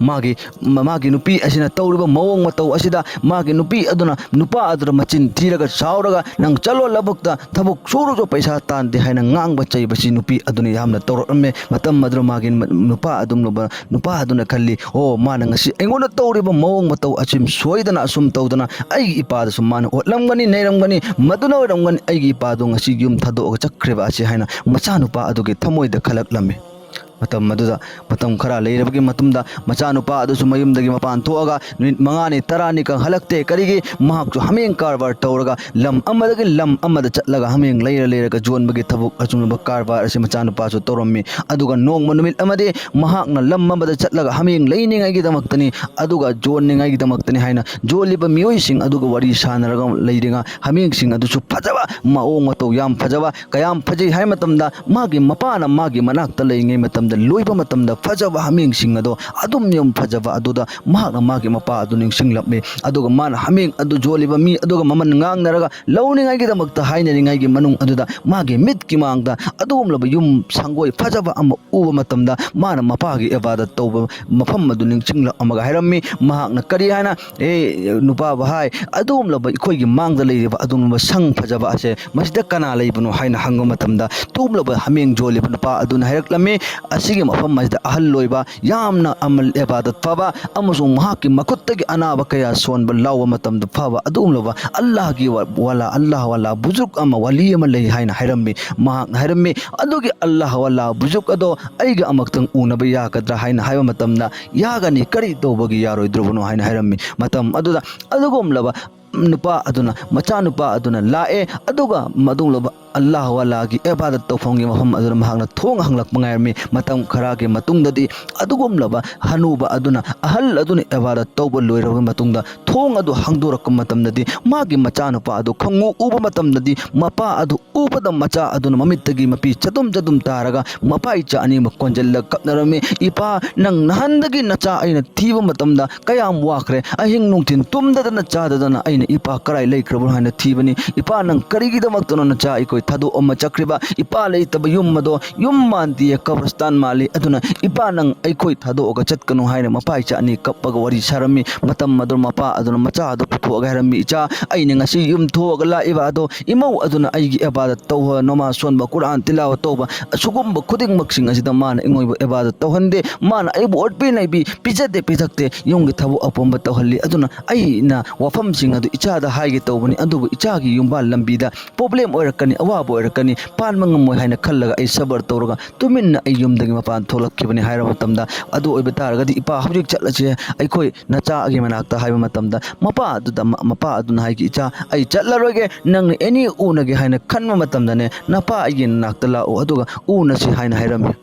ꯃꯥꯒꯤ ꯃꯥꯒꯤ ꯅꯨꯄꯤ ꯑꯁꯤꯅ ꯇꯧꯔꯤꯕ ꯃꯑꯣꯡ ꯃꯇꯧ ꯑꯁꯤꯗ ꯃꯥꯒꯤ ꯅꯨꯄꯤ ꯑꯗꯨꯅ ꯅꯨꯄꯥ ꯑꯗꯨꯗ ꯃꯆꯤꯟ ꯊꯤꯔꯒ ꯁꯥꯎꯔꯒ, "ꯅꯪ ꯆꯠꯂꯣ ꯂꯧꯕꯨꯛꯇ, ꯊꯕꯛ ꯁꯨꯔꯁꯨ ꯄꯩꯁꯥ ꯇꯥꯟꯗꯦ" ꯍꯥꯏꯅ ꯉꯥꯡꯕ ꯆꯩꯕꯁꯤ ꯅꯨꯄꯤ ꯑꯗꯨꯅ ꯌꯥꯝꯅ ꯇꯧꯔꯛꯂꯝꯃꯦ꯫ ꯃꯇꯝ ꯑꯗꯨꯗ ꯃꯥꯒꯤ ꯅꯨꯄꯥ ꯑꯗꯨꯝꯂꯕ ꯅꯨꯄꯥ ꯑꯗꯨꯅ ꯈꯜꯂꯤ, "ꯑꯣ, ꯃꯥꯅ ꯉꯁꯤ ꯑꯩꯉꯣꯟꯗ ꯇꯧꯔꯤꯕ ꯃꯑꯣꯡ ꯃꯇꯧ ꯑꯁꯤ ꯁꯣꯏꯗꯅ ꯑꯁꯨꯝ ꯇꯧꯗꯅ ꯑꯩꯒꯤ ꯏꯄꯥꯗꯁꯨ ꯃꯥꯅ ꯑꯣꯠꯂꯝꯒꯅꯤ, ꯅꯩꯔꯝꯒꯅꯤ, ꯃꯗꯨꯅ ꯑꯣꯏꯔꯝꯒꯅꯤ ꯑꯩꯒꯤ ꯏꯄꯥꯗꯣ ꯉꯁꯤ ꯌꯨꯝ ꯊꯥꯗꯣꯛꯑꯒ ꯆꯠꯈ꯭ꯔꯤꯕ ꯑꯁꯤ" ꯍꯥꯏꯅ ꯃꯆꯥꯅꯨꯄꯥ ꯑꯗꯨꯒꯤ ꯊꯃꯣꯏꯗ ꯈꯜꯂꯛꯂꯝꯃꯤ꯫ ꯃꯇꯝ ꯑꯗꯨꯗ, ꯃꯇꯝ ꯈꯔ ꯂꯩꯔꯕꯒꯤ ꯃꯇꯨꯡꯗ, ꯃꯆꯥꯅꯨꯄꯥ ꯑꯗꯨꯁꯨ ꯃꯌꯨꯝꯗꯒꯤ ꯃꯄꯥꯟ ꯊꯣꯛꯑꯒ ꯅꯨꯃꯤꯠ ꯃꯉꯥꯅꯤ, ꯇꯔꯥꯅꯤ ꯈꯛ ꯍꯜꯂꯛꯇꯦ꯫ ꯀꯔꯤꯒꯤ? ꯃꯍꯥꯛꯁꯨ ꯍꯥꯃꯦꯡ ꯀꯔꯕꯥꯔ ꯇꯧꯔꯒ, ꯂꯝ ꯑꯃꯗꯒꯤ ꯂꯝ ꯑꯃꯗ ꯆꯠꯂꯒ ꯍꯥꯃꯦꯡ ꯂꯩꯔ ꯂꯩꯔꯒ ꯌꯣꯟꯕꯒꯤ ꯊꯕꯛ, ꯑꯆꯨꯝꯕ ꯀꯔꯕꯥꯔ ꯑꯁꯤ ꯃꯆꯥꯅꯨꯄꯥꯁꯨ ꯇꯧꯔꯝꯃꯤ꯫ ꯑꯗꯨꯒ ꯅꯣꯡꯃ ꯅꯨꯃꯤꯠ ꯑꯃꯗꯤ ꯃꯍꯥꯛꯅ ꯂꯝ ꯑꯃꯗ ꯆꯠꯂꯒ ꯍꯥꯃꯦꯡ ꯂꯩꯅꯤꯡꯉꯥꯏꯒꯤꯗꯃꯛꯇꯅꯤ, ꯑꯗꯨꯒ ꯌꯣꯟꯅꯤꯡꯉꯥꯏꯒꯤꯗꯃꯛꯇꯅꯤ ꯍꯥꯏꯅ ꯌꯣꯜꯂꯤꯕ ꯃꯤꯑꯣꯏꯁꯤꯡ ꯑꯗꯨꯒ ꯋꯥꯔꯤ ꯁꯥꯟꯅꯔꯒ ꯂꯩꯔꯤꯉꯩ, ꯍꯥꯃꯦꯡꯁꯤꯡ ꯑꯗꯨꯁꯨ ꯐꯖꯕ, ꯃꯑꯣꯡ ꯃꯇꯧ ꯌꯥꯝ ꯐꯖꯕ, ꯀꯌꯥꯝ ꯐꯖꯩ ꯍꯥꯏ ꯃꯇꯝꯗ, ꯃꯥꯒꯤ ꯃꯄꯥꯅ ꯃꯥꯒꯤ ꯃꯅꯥꯛꯇ ꯂꯩꯔꯤꯉꯩ ꯃꯇꯝꯗ, ꯂꯣꯏꯕ ꯃꯇꯝꯗ ꯐꯖꯕ ꯍꯥꯃꯦꯡꯁꯤꯡ ꯑꯗꯣ ꯑꯗꯨꯝ ꯌꯥꯝ ꯐꯖꯕ ꯑꯗꯨꯗ ꯃꯍꯥꯛꯅ ꯃꯥꯒꯤ ꯃꯄꯥ ꯑꯗꯨ ꯅꯤꯡꯁꯤꯡꯂꯝꯃꯤ꯫ ꯑꯗꯨꯒ ꯃꯥꯅ ꯍꯥꯃꯦꯡ ꯑꯗꯨ ꯌꯣꯜꯂꯤꯕ ꯃꯤ ꯑꯗꯨꯒ ꯃꯃꯜ ꯉꯥꯡꯅꯔꯒ ꯂꯧꯅꯤꯡꯉꯥꯏꯒꯤꯗꯃꯛꯇ ꯍꯥꯏꯅꯔꯤꯉꯩꯒꯤ ꯃꯅꯨꯡ ꯑꯗꯨꯗ ꯃꯥꯒꯤ ꯃꯤꯠꯀꯤ ꯃꯥꯡꯗ ꯑꯗꯨꯒꯨꯝꯂꯕ ꯌꯨꯝ ꯁꯪꯒꯣꯏ ꯐꯖꯕ ꯑꯃ ꯎꯕ ꯃꯇꯝꯗ, ꯃꯥꯅ ꯃꯄꯥꯒꯤ ꯏꯕꯥꯗꯠ ꯇꯧꯕ ꯃꯐꯝ ꯑꯗꯨ ꯅꯤꯡꯁꯤꯡꯂꯛꯑꯃꯒ ꯍꯥꯏꯔꯝꯃꯤ꯫ ꯃꯍꯥꯛꯅ ꯀꯔꯤ ꯍꯥꯏꯅ, "ꯑꯦ ꯅꯨꯄꯥꯕꯨ ꯍꯥꯏ, ꯑꯗꯨꯒꯨꯝꯂꯕ ꯑꯩꯈꯣꯏꯒꯤ ꯃꯥꯡꯗ ꯂꯩꯔꯤꯕ ꯑꯗꯨꯒꯨꯝꯂꯕ ꯁꯪ ꯐꯖꯕ ꯑꯁꯦ ꯃꯁꯤꯗ ꯀꯅꯥ ꯂꯩꯕꯅꯣ?" ꯍꯥꯏꯅ ꯍꯪꯕ ꯃꯇꯝꯗ, ꯑꯗꯨꯒꯨꯝꯂꯕ ꯍꯥꯃꯦꯡ ꯌꯣꯜꯂꯤꯕ ꯅꯨꯄꯥ ꯑꯗꯨꯅ ꯍꯥꯏꯔꯛꯂꯝꯃꯤ, "ꯑꯁꯤꯒꯤ ꯃꯐꯝ ꯑꯁꯤꯗ ꯑꯍꯜ ꯑꯣꯏꯕ, ꯌꯥꯝꯅ ꯑꯃꯜ, ꯏꯕꯥꯗꯠ ꯐꯕ ꯑꯃꯁꯨꯡ ꯃꯍꯥꯛꯀꯤ ꯃꯈꯨꯠꯇꯒꯤ ꯑꯅꯥꯕ ꯀꯌꯥ ꯁꯣꯟꯕ, ꯂꯥꯎꯕ ꯃꯇꯝꯗ ꯐꯕ ꯑꯗꯨꯒꯨꯝꯂꯕ ꯑꯜꯂꯥꯍꯒꯤ ꯋ-, ꯋꯥꯂꯥ, ꯑꯜꯂꯥꯍ ꯋꯥꯂꯥ ꯕꯨꯖꯨꯔꯒ ꯑꯃ, ꯋꯥꯂꯤ ꯑꯃ ꯂꯩ" ꯍꯥꯏꯅ ꯍꯥꯏꯔꯝꯃꯤ꯫ ꯃꯍꯥꯛꯅ ꯍꯥꯏꯔꯝꯃꯤ, "ꯑꯗꯨꯒꯤ ꯑꯜꯂꯥꯍ ꯋꯥꯂꯥ ꯕꯨꯖꯨꯔꯒ ꯑꯗꯣ ꯑꯩꯒ ꯑꯃꯨꯛꯇꯪ ꯎꯅꯕ ꯌꯥꯒꯗ꯭ꯔꯥ?" ꯍꯥꯏꯅ ꯍꯥꯏꯕ ꯃꯇꯝꯗ, "ꯌꯥꯒꯅꯤ, ꯀꯔꯤ ꯇꯧꯕꯒꯤ ꯌꯥꯔꯣꯏꯗ꯭ꯔꯕꯅꯣ?" ꯍꯥꯏꯅ ꯍꯥꯏꯔꯝꯃꯤ꯫ ꯃꯇꯝ ꯑꯗꯨꯗ ꯑꯗꯨꯒꯨꯝꯂꯕ ꯅꯨꯄꯥ ꯑꯗꯨꯅ, ꯃꯆꯥꯅꯨꯄꯥ ꯑꯗꯨꯅ ꯂꯥꯛꯑꯦ, ꯑꯗꯨꯒ ꯃꯗꯨꯒꯨꯝꯂꯕ ꯑꯜꯂꯥꯍ ꯋꯥꯂꯥꯒꯤ ꯏꯕꯥꯗꯠ ꯇꯧꯐꯝꯒꯤ ꯃꯐꯝ ꯑꯗꯨꯗ ꯃꯍꯥꯛꯅ ꯊꯣꯡ ꯍꯥꯡꯂꯛꯄ ꯉꯥꯏꯔꯝꯃꯤ꯫ ꯃꯇꯝ ꯈꯔꯒꯤ ꯃꯇꯨꯡꯗꯗꯤ ꯑꯗꯨꯒꯨꯝꯂꯕ ꯍꯅꯨꯕ ꯑꯗꯨꯅ, ꯑꯍꯜ ꯑꯗꯨꯅ ꯏꯕꯥꯗꯠ ꯇꯧꯕ ꯂꯣꯏꯔꯕ ꯃꯇꯨꯡꯗ ꯊꯣꯡ ꯑꯗꯨ ꯍꯥꯡꯗꯣꯔꯛꯄ ꯃꯇꯝꯗꯗꯤ, ꯃꯥꯒꯤ ꯃꯆꯥꯅꯨꯄꯥ ꯑꯗꯨ ꯈꯪꯎ ꯎꯕ ꯃꯇꯝꯗꯗꯤ, ꯃꯄꯥ ꯑꯗꯨ ꯎꯕꯗ ꯃꯆꯥ ꯑꯗꯨꯅ ꯃꯃꯤꯠꯇꯒꯤ ꯃꯄꯤ ꯆꯗꯨꯝ ꯆꯗꯨꯝ ꯇꯥꯔꯒ ꯃꯄꯥ ꯏꯆꯥ ꯑꯅꯤꯃꯛ ꯀꯣꯟꯁꯤꯜꯂꯒ ꯀꯞꯅꯔꯝꯃꯤ꯫ "ꯏꯄꯥ, ꯅꯪ ꯅꯍꯥꯟꯗꯒꯤ ꯅꯆꯥ ꯑꯩꯅ ꯊꯤꯕ ꯃꯇꯝꯗ ꯀꯌꯥꯝ ꯋꯥꯈ꯭ꯔꯦ꯫ ꯑꯍꯤꯡ ꯅꯨꯡꯊꯤꯟ ꯇꯨꯝꯗꯗꯅ ꯆꯥꯗꯗꯅ ꯑꯩꯅ ꯏꯄꯥ ꯀꯔꯥꯏ ꯂꯩꯈ꯭ꯔꯕꯅꯣ ꯍꯥꯏꯅ ꯊꯤꯕꯅꯤ꯫ ꯏꯄꯥ, ꯅꯪ ꯀꯔꯤꯒꯤꯗꯃꯛꯇꯅꯣ ꯅꯆꯥ ꯑꯩꯈꯣꯏ ꯊꯥꯗꯣꯛꯑꯝꯃ ꯆꯠꯈ꯭ꯔꯤꯕ, ꯏꯄꯥ ꯂꯩꯇꯕ ꯌꯨꯝ ꯑꯗꯣ ꯌꯨꯝ ꯃꯥꯟꯗꯤꯌꯦ, ꯀꯕꯔꯁꯇꯥꯟ ꯃꯥꯜꯂꯤ, ꯑꯗꯨꯅ ꯏꯄꯥ ꯅꯪ ꯑꯩꯈꯣꯏ ꯊꯥꯗꯣꯛꯑꯒ ꯆꯠꯀꯅꯨ ꯍꯥꯏꯅ ꯃꯄꯥ ꯏꯆꯥ ꯑꯅꯤ ꯀꯞꯄꯒ ꯋꯥꯔꯤ ꯁꯥꯔꯝꯃꯤ꯫ ꯃꯇꯝ ꯑꯗꯨ ꯃꯄꯥ ꯑꯗꯨꯅ ꯃꯆꯥ ꯑꯗꯨ ꯄꯨꯊꯣꯛꯑꯒ ꯍꯥꯏꯔꯝꯃꯤ, ꯏꯆꯥ, ꯑꯩꯅ ꯉꯁꯤ ꯌꯨꯝ ꯊꯣꯛꯑꯒ ꯂꯥꯛꯏꯕ ꯑꯗꯣ ꯏꯃꯧ ꯑꯗꯨꯅ ꯑꯩꯒꯤ ꯏꯕꯥꯗꯠ ꯇꯧꯕ, ꯅꯃꯥꯖ ꯁꯣꯟꯕ, ꯀꯨꯔꯥꯟ ꯇꯤꯂꯥꯋꯠ ꯇꯧꯕ, ꯑꯁꯤꯒꯨꯝꯕ ꯈꯨꯗꯤꯡꯃꯛꯁꯤꯡ ꯑꯁꯤꯗ ꯃꯥꯅ ꯑꯩꯉꯣꯟꯕꯨ ꯏꯕꯥꯗꯠ ꯇꯧꯍꯟꯗꯦ, ꯃꯥꯅ ꯑꯩꯕꯨ ꯑꯣꯠꯄꯤ ꯅꯩꯕꯤ, ꯄꯤꯖꯗꯦ ꯄꯤꯊꯛꯇꯦ, ꯌꯨꯝꯒꯤ ꯊꯕꯛ ꯑꯄꯨꯝꯕ ꯇꯧꯍꯜꯂꯤ꯫ ꯑꯗꯨꯅ ꯑꯩꯅ ꯋꯥꯐꯝꯁꯤꯡ ꯑꯗꯨ ꯏꯆꯥꯗ ꯍꯥꯏꯒꯦ ꯇꯧꯕꯅꯤ, ꯑꯗꯨꯕꯨ ꯏꯆꯥꯒꯤ ꯌꯨꯝꯕꯥꯜ ꯂꯝꯕꯤꯗ ꯄ꯭ꯔꯣꯕ꯭ꯂꯦꯝ ꯑꯣꯏꯔꯛꯀꯅꯤ, ꯑꯋꯥꯕ ꯑꯣꯏꯔꯛꯀꯅꯤ, ꯄꯥꯟꯕ ꯉꯝꯃꯣꯏ ꯍꯥꯏꯅ ꯈꯜꯂꯒ ꯑꯩ ꯁꯕꯔ ꯇꯧꯔꯒ ꯇꯨꯃꯤꯟꯅ ꯑꯩ ꯌꯨꯝꯗꯒꯤ ꯃꯄꯥꯟ ꯊꯣꯛꯂꯛꯈꯤꯕꯅꯤ ꯍꯥꯏꯔꯕ ꯃꯇꯝꯗ, ꯑꯗꯨ ꯑꯣꯏꯕ ꯇꯥꯔꯒꯗꯤ ꯏꯄꯥ ꯍꯧꯖꯤꯛ ꯆꯠꯂꯁꯦ, ꯑꯩꯈꯣꯏ ꯅꯆꯥꯒꯤ ꯃꯅꯥꯛꯇ ꯍꯥꯏꯕ ꯃꯇꯝꯗ, ꯃꯄꯥ ꯑꯗꯨꯗ, ꯃ-, ꯃꯄꯥ ꯑꯗꯨꯅ ꯍꯥꯏꯈꯤ, "ꯏꯆꯥ, ꯑꯩ ꯆꯠꯂꯔꯣꯏꯒꯦ, ꯅꯪꯅ ꯑꯦꯅꯤ ꯎꯅꯒꯦ ꯍꯥꯏꯅ ꯈꯟꯕ ꯃꯇꯝꯗꯅꯦ, ꯅꯄꯥ ꯑꯩꯒꯤ ꯅꯅꯥꯛꯇ ꯂꯥꯛꯑꯣ, ꯑꯗꯨꯒ ꯎꯅꯁꯤ" ꯍꯥꯏꯅ ꯍꯥꯏꯔꯝꯃꯤ꯫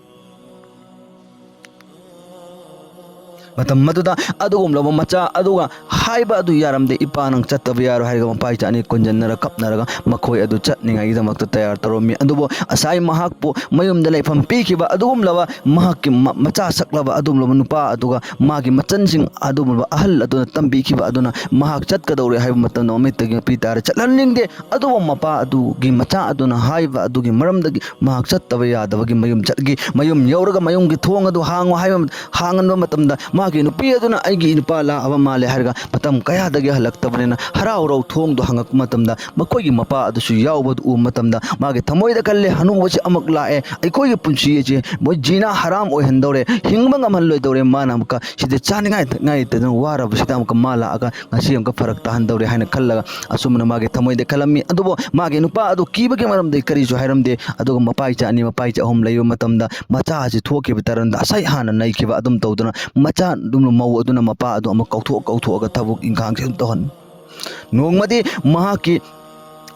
ꯃꯇꯝ ꯑꯗꯨꯗ ꯑꯗꯨꯒꯨꯝꯂꯕ ꯃꯆꯥ ꯑꯗꯨꯒ ꯍꯥꯏꯕ ꯑꯗꯨ ꯌꯥꯔꯝꯗꯦ, "ꯏꯄꯥ, ꯅꯪ ꯆꯠꯇꯕ ꯌꯥꯔꯣꯏ" ꯍꯥꯏꯔꯒ ꯃꯄꯥ ꯏꯆꯥ ꯑꯅꯤ ꯀꯣꯟꯖꯟꯅꯔ ꯀꯞꯅꯔꯒ ꯃꯈꯣꯏ ꯑꯗꯨ ꯆꯠꯅꯤꯡꯉꯥꯏꯒꯤꯗꯃꯛꯇ ꯇꯌꯥꯔ ꯇꯧꯔꯝꯃꯤ꯫ ꯑꯗꯨꯕꯨ ꯉꯁꯥꯏ ꯃꯍꯥꯛꯄꯨ ꯃꯌꯨꯝꯗ ꯂꯩꯐꯝ ꯄꯤꯈꯤꯕ ꯑꯗꯨꯒꯨꯝꯂꯕ ꯃꯍꯥꯛꯀꯤ ꯃ-, ꯃꯆꯥ ꯁꯛꯂꯕ ꯑꯗꯨꯒꯨꯝꯂꯕ ꯅꯨꯄꯥ ꯑꯗꯨꯒ ꯃꯥꯒꯤ ꯃꯆꯟꯁꯤꯡ ꯑꯗꯨꯒꯨꯝꯂꯕ ꯑꯍꯜ ꯑꯗꯨꯅ ꯇꯝꯕꯤꯈꯤꯕ ꯑꯗꯨꯅ ꯃꯍꯥꯛ ꯆꯠꯀꯗꯧꯔꯦ ꯍꯥꯏꯕ ꯃꯇꯝꯗ ꯃꯃꯤꯠꯇꯒꯤ ꯃꯄꯤ ꯇꯥꯔꯦ꯫ ꯆꯠꯍꯟꯅꯤꯡꯗꯦ꯫ ꯑꯗꯨꯕꯨ ꯃꯄꯥ ꯑꯗꯨꯒꯤ ꯃꯆꯥ ꯑꯗꯨꯅ ꯍꯥꯏꯕ ꯑꯗꯨꯒꯤ ꯃꯔꯝꯗꯒꯤ ꯃꯍꯥꯛ ꯆꯠꯇꯕ ꯌꯥꯗꯕꯒꯤ ꯃꯌꯨꯝ ꯆꯠꯈꯤ꯫ ꯃꯌꯨꯝ ꯌꯧꯔꯒ ꯃꯌꯨꯝꯒꯤ ꯊꯣꯡ ꯑꯗꯨ ꯍꯥꯡꯉꯨ ꯍꯥꯏꯕ ꯃꯇꯝ-, ꯍꯥꯡꯍꯟꯕ ꯃꯇꯝꯗ ꯃꯥꯒꯤ ꯅꯨꯄꯤ ꯑꯗꯨꯅ "ꯑꯩꯒꯤ ꯅꯨꯄꯥ ꯂꯥꯛꯑꯕ ꯃꯥꯜꯂꯦ" ꯍꯥꯏꯔꯒ ꯃꯇꯝ ꯀꯌꯥꯗꯒꯤ ꯍꯜꯂꯛꯇꯕꯅꯤꯅ ꯍꯔꯥꯎ ꯍꯔꯥꯎ ꯊꯣꯡꯗꯨ ꯍꯥꯡꯉꯛꯄ ꯃꯇꯝꯗ ꯃꯈꯣꯏꯒꯤ ꯃꯄꯥ ꯑꯗꯨꯁꯨ ꯌꯥꯎꯕꯗꯨ ꯎꯕ ꯃꯇꯝꯗ ꯃꯥꯒꯤ ꯊꯃꯣꯏꯗ ꯈꯜꯂꯦ, "ꯍꯅꯨꯕꯁꯤ ꯑꯃꯨꯛ ꯂꯥꯛꯑꯦ, ꯑꯩꯈꯣꯏꯒꯤ ꯄꯨꯟꯁꯤ ꯑꯁꯤ ꯃꯣꯏ ꯖꯤꯅꯥ ꯍꯔꯥꯝ ꯑꯣꯏꯍꯟꯗꯧꯔꯦ, ꯍꯤꯡꯕ ꯉꯝꯍꯜꯂꯣꯏꯗꯧꯔꯦ, ꯃꯥꯅ ꯑꯃꯨꯛꯀ ꯁꯤꯗ ꯆꯥꯅꯤꯡꯉꯥꯏ ꯊꯛꯅꯤꯡꯉꯥꯏ ꯂꯩꯇꯗꯅ ꯋꯥꯔꯕꯁꯤꯗ ꯑꯃꯨꯛꯀ ꯃꯥ ꯂꯥꯛꯑꯒ ꯉꯁꯤ ꯑꯃꯨꯛꯀ ꯐꯔꯛ ꯇꯥꯍꯟꯗꯧꯔꯦ" ꯍꯥꯏꯅ ꯈꯜꯂꯒ ꯑꯁꯨꯝꯅ ꯃꯥꯒꯤ ꯊꯃꯣꯏꯗ ꯈꯜꯂꯝꯃꯤ꯫ ꯑꯗꯨꯕꯨ ꯃꯥꯒꯤ ꯅꯨꯄꯥ ꯑꯗꯨ ꯀꯤꯕꯒꯤ ꯃꯔꯝꯗꯒꯤ ꯀꯔꯤꯁꯨ ꯍꯥꯏꯔꯝꯗꯦ꯫ ꯑꯗꯨꯒ ꯃꯄꯥ ꯏꯆꯥ ꯑꯅꯤ, ꯃꯄꯥ ꯏꯆꯥ ꯑꯍꯨꯝ ꯂꯩꯕ ꯃꯇꯝꯗ ꯃꯆꯥ ꯑꯁꯤ ꯊꯣꯛꯈꯤꯕ ꯇꯔꯟꯗ ꯑꯁꯥꯏ ꯍꯥꯟꯅ ꯅꯩꯈꯤꯕ ꯑꯗꯨꯝ ꯇꯧꯗꯨꯅ ꯃꯆꯥ ꯑꯗꯨꯝ ꯃꯧ ꯑꯗꯨꯅ ꯃꯄꯥ ꯑꯗꯨ ꯑꯃꯨꯛ ꯀꯧꯊꯣꯛ ꯀꯧꯊꯣꯛꯑꯒ ꯊꯕꯛ ꯏꯪꯈꯥꯡꯁꯦ ꯑꯗꯨꯝ ꯇꯧꯍꯟ꯫ ꯅꯣꯡꯃꯗꯤ ꯃꯍꯥꯛꯀꯤ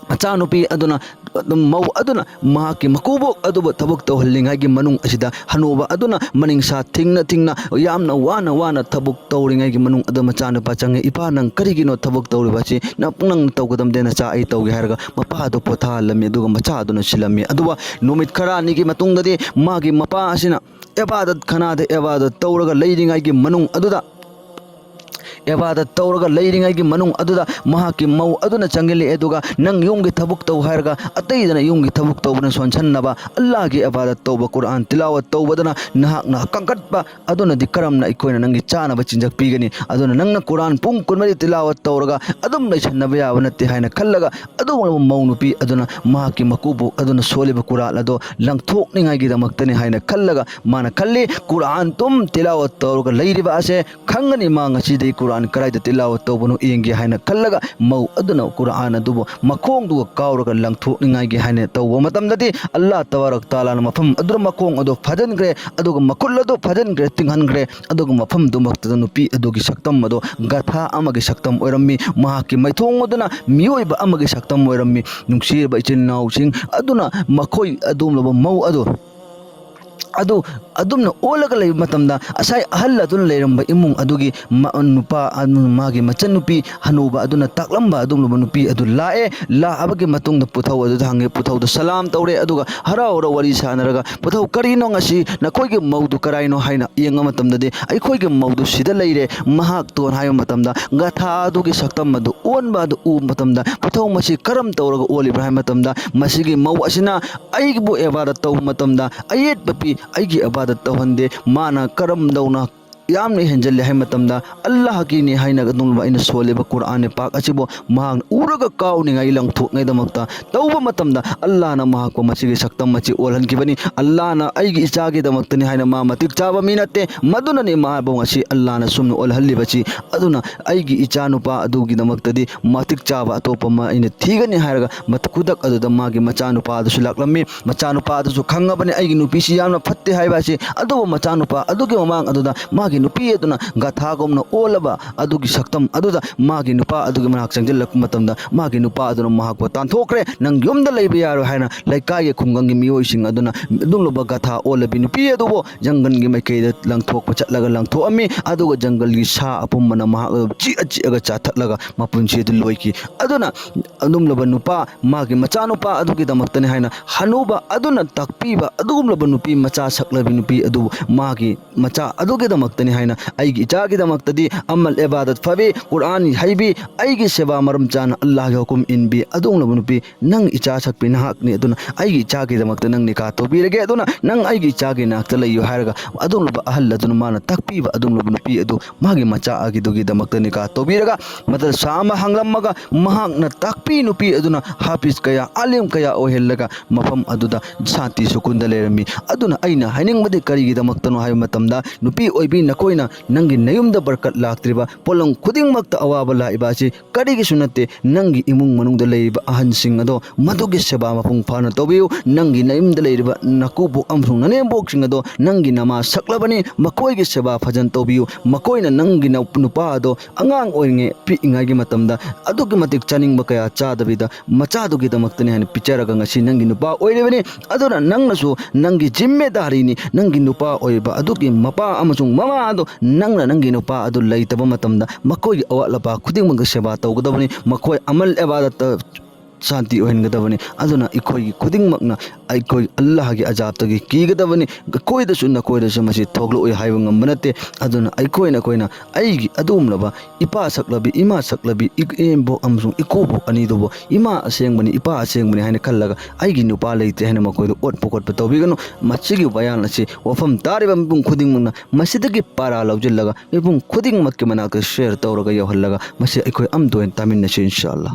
ꯃꯆꯥꯅꯨꯄꯤ ꯑꯗꯨꯅ ꯑꯗꯨꯝ ꯃꯧ ꯑꯗꯨꯅ ꯃꯍꯥꯛꯀꯤ ꯃꯀꯨꯕꯣꯛ ꯑꯗꯨꯕꯨ ꯊꯕꯛ ꯇꯧꯍꯜꯂꯤꯉꯩꯒꯤ ꯃꯅꯨꯡ ꯑꯁꯤꯗ ꯍꯅꯨꯕ ꯑꯗꯨꯅ ꯃꯅꯤꯡꯁꯥ ꯊꯤꯡꯅ ꯊꯤꯡꯅ ꯌꯥꯝꯅ ꯋꯥꯅ ꯋꯥꯅ ꯊꯕꯛ ꯇꯧꯔꯤꯉꯩꯒꯤ ꯃꯅꯨꯡ ꯑꯗꯨ ꯃꯆꯥꯅꯨꯄꯥ ꯆꯪꯉꯤ꯫ "ꯏꯄꯥ, ꯅꯪ ꯀꯔꯤꯒꯤꯅꯣ ꯊꯕꯛ ꯇꯧꯔꯤꯕ ꯑꯁꯤ? ꯅꯪ ꯄꯨꯡꯅꯪ ꯇꯧꯒꯗꯕꯗꯤ ꯅꯆꯥ ꯑꯩ ꯇꯧꯒꯦ" ꯍꯥꯏꯔꯒ ꯃꯄꯥ ꯑꯗꯨ ꯄꯣꯊꯥꯍꯜꯂꯝꯃꯤ꯫ ꯑꯗꯨꯒ ꯃꯆꯥ ꯑꯗꯨꯅ ꯁꯤꯜꯂꯝꯃꯤ꯫ ꯑꯗꯨꯒ ꯅꯨꯃꯤꯠ ꯈꯔ ꯑꯅꯤꯒꯤ ꯃꯇꯨꯡꯗꯗꯤ ꯃꯥꯒꯤ ꯃꯄꯥ ꯑꯁꯤꯅ ꯏꯕꯥꯗꯠ ꯈꯅꯥꯗ ꯏꯕꯥꯗꯠ ꯇꯧꯔꯒ ꯂꯩꯔꯤꯉꯩꯒꯤ ꯃꯅꯨꯡ ꯑꯗꯨꯗ ꯏꯕꯥꯗꯠ ꯇꯧꯔꯒ ꯂꯩꯔꯤꯉꯩꯒꯤ ꯃꯅꯨꯡ ꯑꯗꯨꯗ ꯃꯍꯥꯛꯀꯤ ꯃꯧ ꯑꯗꯨꯅ ꯆꯪꯁꯤꯜꯂꯛꯑꯦ, ꯑꯗꯨꯒ ꯅꯪ ꯌꯨꯝꯒꯤ ꯊꯕꯛ ꯇꯧ ꯍꯥꯏꯔꯒ ꯑꯇꯩꯗꯅ ꯌꯨꯝꯒꯤ ꯊꯕꯛ ꯇꯧꯕꯅ ꯁꯣꯟꯁꯟꯅꯕ, ꯑꯜꯂꯥꯍꯒꯤ ꯏꯕꯥꯗꯠ ꯇꯧꯕ, ꯀꯨꯔꯥꯟ ꯇꯤꯂꯥꯋꯠ ꯇꯧꯕꯗꯅ ꯅꯍꯥꯛꯅ ꯀꯟꯈꯠꯄ, ꯑꯗꯨꯅꯗꯤ ꯀꯔꯝꯅ ꯑꯩꯈꯣꯏꯅ ꯅꯪꯒꯤ ꯆꯥꯅꯕ ꯆꯤꯟꯖꯥꯛ ꯄꯤꯒꯅꯤ? ꯑꯗꯨꯅ ꯅꯪꯅ ꯀꯨꯔꯥꯟ ꯄꯨꯡ ꯀꯨꯟꯃꯔꯤ ꯇꯤꯂꯥꯋꯠ ꯇꯧꯔꯒ ꯑꯗꯨꯝ ꯂꯩꯁꯟꯅꯕ ꯌꯥꯕ ꯅꯠꯇꯦ ꯍꯥꯏꯅ ꯈꯜꯂꯒ, ꯑꯗꯨꯒꯨꯝꯂꯕ ꯃꯧ ꯅꯨꯄꯤ ꯑꯗꯨꯅ ꯃꯍꯥꯛꯀꯤ ꯃꯀꯨꯕꯣꯛ ꯑꯗꯨꯅ ꯁꯣꯜꯂꯤꯕ ꯀꯨꯔꯥꯟ ꯑꯗꯣ ꯂꯪꯊꯣꯛꯅꯤꯡꯉꯥꯏꯒꯤꯗꯃꯛꯇꯅꯤ ꯍꯥꯏꯅ ꯈꯜꯂꯒ ꯃꯥꯅ ꯈꯜꯂꯤ, ꯀꯨꯔꯥꯟ ꯑꯗꯨꯝ ꯇꯤꯂꯥꯋꯠ ꯇꯧꯔꯒ ꯂꯩꯔꯤꯕ ꯑꯁꯦ ꯈꯪꯒꯅꯤ, ꯃꯥ ꯉꯁꯤꯗꯒꯤ ꯀꯨꯔꯥꯟ ꯀꯗꯥꯏꯗ ꯇꯤꯂꯥꯋꯠ ꯇꯧꯕꯅꯣ ꯌꯦꯡꯒꯦ ꯍꯥꯏꯅ ꯈꯜꯂꯒ, ꯃꯧ ꯑꯗꯨꯅ ꯀꯨꯔꯥꯟ ꯑꯗꯨꯕꯨ ꯃꯈꯣꯡꯗꯨꯒ ꯀꯥꯎꯔꯒ ꯂꯪꯊꯣꯛꯅꯤꯡꯉꯥꯏꯒꯤ ꯍꯥꯏꯅ ꯇꯧꯕ ꯃꯇꯝꯗꯗꯤ, ꯑꯜꯂꯥꯍ ꯇꯕꯥꯔꯛ ꯇꯥꯂꯥꯅ ꯃꯐꯝ ꯑꯗꯨꯗ ꯃꯈꯣꯡ ꯑꯗꯨ ꯐꯥꯖꯤꯟꯈ꯭ꯔꯦ, ꯑꯗꯨꯒ ꯃꯈꯨꯠ ꯑꯗꯨ ꯐꯥꯖꯤꯟꯈ꯭ꯔꯦ, ꯇꯤꯡꯍꯟꯈ꯭ꯔꯦ꯫ ꯑꯗꯨꯒ ꯃꯐꯝꯗꯨꯃꯛꯇꯗ ꯅꯨꯄꯤ ꯑꯗꯨꯒꯤ ꯁꯛꯇꯝ ꯑꯗꯨ ꯒꯙꯥ ꯑꯃꯒꯤ ꯁꯛꯇꯝ ꯑꯣꯏꯔꯝꯃꯤ, ꯃꯍꯥꯛꯀꯤ ꯃꯥꯏꯊꯣꯡ ꯑꯗꯨꯅ ꯃꯤꯑꯣꯏꯕ ꯑꯃꯒꯤ ꯁꯛꯇꯝ ꯑꯣꯏꯔꯝꯃꯤ꯫ ꯅꯨꯡꯁꯤꯔꯕ ꯏꯆꯤꯟ ꯏꯅꯥꯎꯁꯤꯡ ꯑꯗꯨꯅ, ꯃꯈꯣꯏ ꯑꯗꯨꯒꯨꯝꯂꯕ ꯃꯧ ꯑꯗꯨ ꯑꯗꯨ ꯑꯗꯨꯝꯅ ꯑꯣꯜꯂꯒ ꯂꯩꯕ ꯃꯇꯝꯗ, ꯉꯁꯥꯏ ꯑꯍꯜ ꯑꯗꯨꯅ ꯂꯩꯔꯝꯕ ꯏꯃꯨꯡ ꯑꯗꯨꯒꯤ ꯃ-, ꯅꯨꯄꯥ ꯑꯗꯨ, ꯃꯥꯒꯤ ꯃꯆꯟꯅꯨꯄꯤ ꯍꯅꯨꯕ ꯑꯗꯨꯅ ꯇꯥꯛꯂꯝꯕ ꯑꯗꯨꯒꯨꯝꯂꯕ ꯅꯨꯄꯤ ꯑꯗꯨ ꯂꯥꯛꯑꯦ꯫ ꯂꯥꯛꯑꯕꯒꯤ ꯃꯇꯨꯡꯗ ꯄꯨꯊꯧ ꯑꯗꯨꯗ ꯍꯪꯉꯦ, ꯄꯨꯊꯧꯗ ꯁꯂꯥꯝ ꯇꯧꯔꯦ, ꯑꯗꯨꯒ ꯍꯔꯥꯎ ꯍꯔꯥꯎ ꯋꯥꯔꯤ ꯁꯥꯟꯅꯔꯒ, "ꯄꯨꯊꯧ, ꯀꯔꯤꯅꯣ ꯉꯁꯤ ꯅꯈꯣꯏꯒꯤ ꯃꯧꯗꯨ ꯀꯔꯥꯏꯅꯣ?" ꯍꯥꯏꯅ ꯌꯦꯡꯕ ꯃꯇꯝꯗꯗꯤ, "ꯑꯩꯈꯣꯏꯒꯤ ꯃꯧꯗꯨ ꯁꯤꯗ ꯂꯩꯔꯦ, ꯃꯍꯥꯛꯇꯣ" ꯍꯥꯏꯕ ꯃꯇꯝꯗ, ꯒꯊꯥ ꯑꯗꯨꯒꯤ ꯁꯛꯇꯝ ꯑꯗꯨ ꯑꯣꯟꯕ ꯑꯗꯨ ꯎꯕ ꯃꯇꯝꯗ, "ꯄꯨꯊꯧ, ꯃꯁꯤ ꯀꯔꯝ ꯇꯧꯔꯒ ꯑꯣꯜꯂꯤꯕ꯭ꯔꯥ?" ꯍꯥꯏꯕ ꯃꯇꯝꯗ, ꯃꯁꯤꯒꯤ ꯃꯧ ꯑꯁꯤꯅ ꯑꯩꯕꯨ ꯏꯕꯥꯗꯠ ꯇꯧꯕ ꯃꯇꯝꯗ ꯑꯌꯦꯠꯄ ꯄꯤ, ꯑꯩꯒꯤ ꯏꯕꯥꯗꯠ ꯇꯧꯍꯟꯗꯦ꯫ ꯃꯥꯅ ꯀꯔꯝꯗꯧꯅ ꯌꯥꯝꯅ ꯍꯦꯟꯖꯜꯂꯦ ꯍꯥꯏꯕ ꯃꯇꯝꯗ, "ꯑꯜꯂꯥꯍꯒꯤꯅꯤ" ꯍꯥꯏꯅ ꯑꯗꯨꯒꯨꯝꯂꯕ ꯑꯩꯅ ꯁꯣꯜꯂꯤꯕ ꯀꯨꯔꯥꯟꯅꯤ ꯄꯥꯛ ꯑꯁꯤꯕꯨ ꯃꯍꯥꯛꯅ ꯎꯔꯒ ꯀꯥꯎꯅꯤꯡꯉꯥꯏ ꯂꯪꯊꯣꯛꯅꯉꯥꯏꯗꯃꯛꯇ ꯇꯧꯕ ꯃꯇꯝꯗ, ꯑꯜꯂꯥꯍꯅ ꯃꯍꯥꯛꯄꯨ ꯃꯁꯤꯒꯤ ꯁꯛꯇꯝ ꯑꯁꯤ ꯑꯣꯜꯍꯟꯈꯤꯕꯅꯤ꯫ ꯑꯜꯂꯥꯍꯅ ꯑꯩꯒꯤ ꯏꯆꯥꯒꯤꯗꯃꯛꯇꯅꯤ ꯍꯥꯏꯅ ꯃꯥ ꯃꯇꯤꯛ ꯆꯥꯕ ꯃꯤ ꯅꯠꯇꯦ, ꯃꯗꯨꯅꯅꯤ ꯃꯥꯕꯨ ꯉꯁꯤ ꯑꯜꯂꯥꯍꯅ ꯁꯨꯝꯅ ꯑꯣꯜꯍꯜꯂꯤꯕꯁꯤ꯫ ꯑꯗꯨꯅ ꯑꯩꯒꯤ ꯏꯆꯥ ꯅꯨꯄꯥ ꯑꯗꯨꯒꯤꯗꯃꯛꯇꯗꯤ ꯃꯇꯤꯛ ꯆꯥꯕ ꯑꯇꯣꯞꯄ ꯑꯃ ꯑꯩꯅ ꯊꯤꯒꯅꯤ ꯍꯥꯏꯔꯒ ꯃꯇ-, ꯈꯨꯗꯛ ꯑꯗꯨꯗ ꯃꯥꯒꯤ ꯃꯆꯥꯅꯨꯄꯥ ꯑꯗꯨꯁꯨ ꯂꯥꯛꯂꯝꯃꯤ꯫ ꯃꯆꯥꯅꯨꯄꯥ ꯑꯗꯨꯁꯨ ꯈꯪꯉꯕꯅꯤ ꯑꯩꯒꯤ ꯅꯨꯄꯤꯁꯤ ꯌꯥꯝꯅ ꯐꯠꯇꯦ ꯍꯥꯏꯕ ꯑꯁꯤ꯫ ꯑꯗꯨꯕꯨ ꯃꯆꯥꯅꯨꯄꯥ ꯑꯗꯨꯒꯤ ꯃꯃꯥꯡ ꯑꯗꯨꯗ ꯃꯥꯒꯤ ꯅꯨꯄꯤ ꯑꯗꯨꯅ ꯒꯊꯥꯒꯨꯝꯅ ꯑꯣꯜꯂꯕ ꯑꯗꯨꯒꯤ ꯁꯛꯇꯝ ꯑꯗꯨꯗ ꯃꯥꯒꯤ ꯅꯨꯄꯥ ꯑꯗꯨꯒꯤ ꯃꯅꯥꯛ ꯆꯪꯁꯤꯜꯂꯛꯄ ꯃꯇꯝꯗ, ꯃꯥꯒꯤ ꯅꯨꯄꯥ ꯑꯗꯨꯅ ꯃꯍꯥꯛꯄꯨ ꯇꯥꯟꯊꯣꯛꯈ꯭ꯔꯦ, "ꯅꯪ ꯌꯨꯝꯗ ꯂꯩꯕ ꯌꯥꯔꯣꯏ" ꯍꯥꯏꯅ ꯂꯩꯀꯥꯏꯒꯤ ꯈꯨꯡꯒꯪꯒꯤ ꯃꯤꯑꯣꯏꯁꯤꯡ ꯑꯗꯨꯅ ꯑꯗꯨꯒꯨꯝꯂꯕ ꯒꯊꯥ ꯑꯣꯜꯂꯕꯤ ꯅꯨꯄꯤ ꯑꯗꯨꯕꯨ ꯖꯪꯒꯜꯒꯤ ꯃꯥꯏꯀꯩꯗ ꯂꯪꯊꯣꯛꯄ ꯆꯠꯂꯒ ꯂꯪꯊꯣꯛꯑꯝꯃꯤ꯫ ꯑꯗꯨꯒ ꯖꯪꯒꯜꯒꯤ ꯁꯥ ꯑꯄꯨꯝꯕꯅ ꯃꯍꯥꯛ ꯑꯗꯨ ꯆꯤꯛꯑ ꯆꯤꯛꯑꯒ ꯆꯥꯊꯠꯂꯒ ꯃꯄꯨꯟꯁꯤ ꯑꯗꯨ ꯂꯣꯏꯈꯤ꯫ ꯑꯗꯨꯅ ꯑꯗꯨꯒꯨꯝꯂꯕ ꯅꯨꯄꯥ, ꯃꯥꯒꯤ ꯃꯆꯥꯅꯨꯄꯥ ꯑꯗꯨꯒꯤꯗꯃꯛꯇꯅꯤ ꯍꯥꯏꯅ ꯍꯅꯨꯕ ꯑꯗꯨꯅ ꯇꯥꯛꯄꯤꯕ ꯑꯗꯨꯒꯨꯝꯂꯕ ꯅꯨꯄꯤ ꯃꯆꯥ ꯁꯛꯂꯕꯤ ꯅꯨꯄꯤ ꯑꯗꯨꯕꯨ ꯃꯥꯒꯤ ꯃꯆꯥ ꯑꯗꯨꯒꯤꯗꯃꯛꯇ ꯅꯤ ꯍꯥꯏꯅ ꯑꯩꯒꯤ ꯏꯆꯥꯒꯤꯗꯃꯛꯇꯗꯤ ꯑꯃꯜ ꯏꯕꯥꯗꯠ ꯐꯕꯤ, ꯀꯨꯔꯥꯟ ꯍꯩꯕꯤ, ꯑꯩꯒꯤ ꯁꯦꯕꯥ ꯃꯔꯝ ꯆꯥꯅ ꯑꯜꯂꯥꯍꯒꯤ ꯍꯨꯀꯨꯝ ꯏꯟꯕꯤ ꯑꯗꯨꯒꯨꯝꯂꯕ ꯅꯨꯄꯤ ꯅꯪ ꯏꯆꯥ ꯁꯛꯄꯤ ꯅꯍꯥꯛꯅꯤ꯫ ꯑꯗꯨꯅ ꯑꯩꯒꯤ ꯏꯆꯥꯒꯤꯗꯃꯛꯇ ꯅꯪ ꯅꯤꯀꯥ ꯇꯧꯕꯤꯔꯒꯦ, ꯑꯗꯨꯅ ꯅꯪ ꯑꯩꯒꯤ ꯏꯆꯥꯒꯤ ꯅꯥꯛꯇ ꯂꯩꯌꯨ ꯍꯥꯏꯔꯒ ꯑꯗꯨꯒꯨꯝꯂꯕ ꯑꯍꯜ ꯑꯗꯨꯅ ꯃꯥꯅ ꯇꯥꯛꯄꯤꯕ ꯑꯗꯨꯒꯨꯝꯂꯕ ꯅꯨꯄꯤ ꯑꯗꯨ ꯃꯥꯒꯤ ꯃꯆꯥ ꯑꯗꯨꯒꯤꯗꯃꯛꯇ ꯅꯤꯀꯥ ꯇꯧꯕꯤꯔꯒ ꯃꯗꯔꯁꯥ ꯑꯃ ꯍꯥꯡꯂꯝꯃꯒ ꯃꯍꯥꯛꯅ ꯇꯥꯛꯄꯤ ꯅꯨꯄꯤ ꯑꯗꯨꯅ ꯍꯥꯐꯤꯖ ꯀꯌꯥ, ꯑꯥꯂꯤꯝ ꯀꯌꯥ ꯑꯣꯏꯍꯜꯂꯒ ꯃꯐꯝ ꯑꯗꯨꯗ ꯁꯥꯟꯇꯤ ꯁꯨꯀꯨꯟꯗ ꯂꯩꯔꯝꯃꯤ꯫ ꯑꯗꯨꯅ ꯑꯩꯅ ꯍꯥꯏꯅꯤꯡꯕꯗꯤ ꯀꯔꯤꯒꯤꯗꯃꯛꯇꯅꯣ ꯍꯥꯏꯕ ꯃꯇꯝꯗ, ꯅꯨꯄꯤ ꯑꯣꯏꯕꯤ ꯅꯈꯣꯏꯅ ꯅꯪꯒꯤ ꯅꯌꯨꯝꯗ ꯕꯔꯀꯠ ꯂꯥꯛꯇ꯭ꯔꯤꯕ, ꯄꯣꯠꯂꯝ ꯈꯨꯗꯤꯡꯃꯛꯇ ꯑꯋꯥꯕ ꯂꯥꯛꯏꯕ ꯑꯁꯤ ꯀꯔꯤꯒꯤꯁꯨ ꯅꯠꯇꯦ, ꯅꯪꯒꯤ ꯏꯃꯨꯡ ꯃꯅꯨꯡꯗ ꯂꯩꯔꯤꯕ ꯑꯍꯟꯁꯤꯡ ꯑꯗꯣ ꯃꯗꯨꯒꯤ ꯁꯦꯕꯥ ꯃꯄꯨꯡ ꯐꯥꯅ ꯇꯧꯕꯤꯌꯨ꯫ ꯅꯪꯒꯤ ꯅꯌꯨꯝꯗ ꯂꯩꯔꯤꯕ ꯅꯀꯨꯕꯣꯛ ꯑꯃꯁꯨꯡ ꯅꯅꯦꯝꯕꯣꯛꯁꯤꯡ ꯑꯗꯣ ꯅꯪꯒꯤ ꯅꯃꯥ ꯁꯛꯂꯕꯅꯤ, ꯃꯈꯣꯏꯒꯤ ꯁꯦꯕꯥ ꯐꯖꯅ ꯇꯧꯕꯤꯌꯨ꯫ ꯃꯈꯣꯏꯅ ꯅꯪꯒꯤ ꯅ-, ꯅꯨꯄꯥ ꯑꯗꯣ ꯑꯉꯥꯡ ꯑꯣꯏꯔꯤꯉꯩ, ꯄꯤꯛꯏꯉꯩꯒꯤ ꯃꯇꯝꯗ ꯑꯗꯨꯛꯀꯤ ꯃꯇꯤꯛ ꯆꯥꯅꯤꯡꯕ ꯀꯌꯥ ꯆꯥꯗꯕꯤꯗ ꯃꯆꯥꯗꯨꯒꯤꯗꯃꯛꯇꯅꯤ ꯍꯥꯏꯅ ꯄꯤꯖꯔꯒ ꯉꯁꯤ ꯅꯪꯒꯤ ꯅꯨꯄꯥ ꯑꯣꯏꯔꯤꯕꯅꯤ꯫ ꯑꯗꯨꯅ ꯅꯪꯅꯁꯨ ꯅꯪꯒꯤ ꯖꯤꯝꯃꯦꯗꯥꯔꯤꯅꯤ, ꯅꯪꯒꯤ ꯅꯨꯄꯥ ꯑꯣꯏꯕ ꯑꯗꯨꯒꯤ ꯃꯄꯥ ꯑꯃꯁꯨꯡ ꯃꯃꯥ ꯑꯗꯣ ꯅꯪꯅ ꯅꯪꯒꯤ ꯅꯨꯄꯥ ꯑꯗꯨ ꯂꯩꯇꯕ ꯃꯇꯝꯗ ꯃꯈꯣꯏꯒꯤ ꯑꯋꯥꯠ ꯑꯄꯥ ꯈꯨꯗꯤꯡꯃꯛꯀꯤ ꯁꯦꯕꯥ ꯇꯧꯒꯗꯕꯅꯤ꯫ ꯃꯈꯣꯏ ꯑꯃꯜ ꯏꯕꯥꯗꯠꯇ ꯁꯥꯟꯇꯤ ꯑꯣꯏꯍꯟꯒꯗꯕꯅꯤ꯫ ꯑꯗꯨꯅ ꯑꯩꯈꯣꯏꯒꯤ ꯈꯨꯗꯤꯡꯃꯛꯅ ꯑꯩꯈꯣꯏ ꯑꯜꯂꯥꯍꯒꯤ ꯑꯖꯥꯕꯇꯒꯤ ꯀꯤꯒꯗꯕꯅꯤ꯫ ꯑꯩꯈꯣꯏꯗꯁꯨ ꯅꯈꯣꯏꯗꯁꯨ ꯃꯁꯤ ꯊꯣꯛꯂꯛꯑꯣꯏ ꯍꯥꯏꯕ ꯉꯝꯕ ꯅꯠꯇꯦ꯫ ꯑꯗꯨꯅ ꯑꯩꯈꯣꯏ ꯅꯈꯣꯏꯅ ꯑꯩꯒꯤ ꯑꯗꯨꯒꯨꯝꯂꯕ ꯏꯄꯥ ꯁꯛꯂꯕꯤ, ꯏꯃꯥ ꯁꯛꯂꯕꯤ, ꯏꯀꯨꯕꯣꯛ ꯑꯃꯁꯨꯡ ꯏꯀꯨꯕꯣꯛ ꯑꯅꯤꯗꯨꯕꯨ ꯏꯃꯥ ꯑꯁꯦꯡꯕꯅꯤ, ꯏꯄꯥ ꯑꯁꯦꯡꯕꯅꯤ ꯍꯥꯏꯅ ꯈꯜꯂꯒ ꯑꯩꯒꯤ ꯅꯨꯄꯥ ꯂꯩꯇ꯭ꯔꯦ ꯍꯥꯏꯅ ꯃꯈꯣꯏꯗ ꯑꯣꯠꯄ ꯈꯣꯠꯄ ꯇꯧꯕꯤꯒꯅꯨ꯫ ꯃꯁꯤꯒꯤ ꯕꯌꯥꯟ ꯑꯁꯤ ꯋꯥꯐꯝ ꯇꯥꯔꯤꯕ ꯃꯤꯄꯨꯝ ꯈꯨꯗꯤꯡꯃꯛꯅ ꯃꯁꯤꯗꯒꯤ ꯄꯥꯔꯥ ꯂꯧꯁꯤꯜꯂꯒ ꯃꯤꯄꯨꯝ ꯈꯨꯗꯤꯡꯃꯛꯀꯤ ꯃꯅꯥꯛꯇ ꯁꯤꯌꯔ ꯇꯧꯔꯒ ꯌꯧꯍꯜꯂꯒ ꯃꯁꯤ ꯑꯩꯈꯣꯏ ꯑꯃꯠꯇ ꯑꯣꯏꯅ ꯇꯥꯃꯤꯟꯅꯁꯤ, ꯏꯟꯁꯥ ꯑꯜꯂꯥ꯫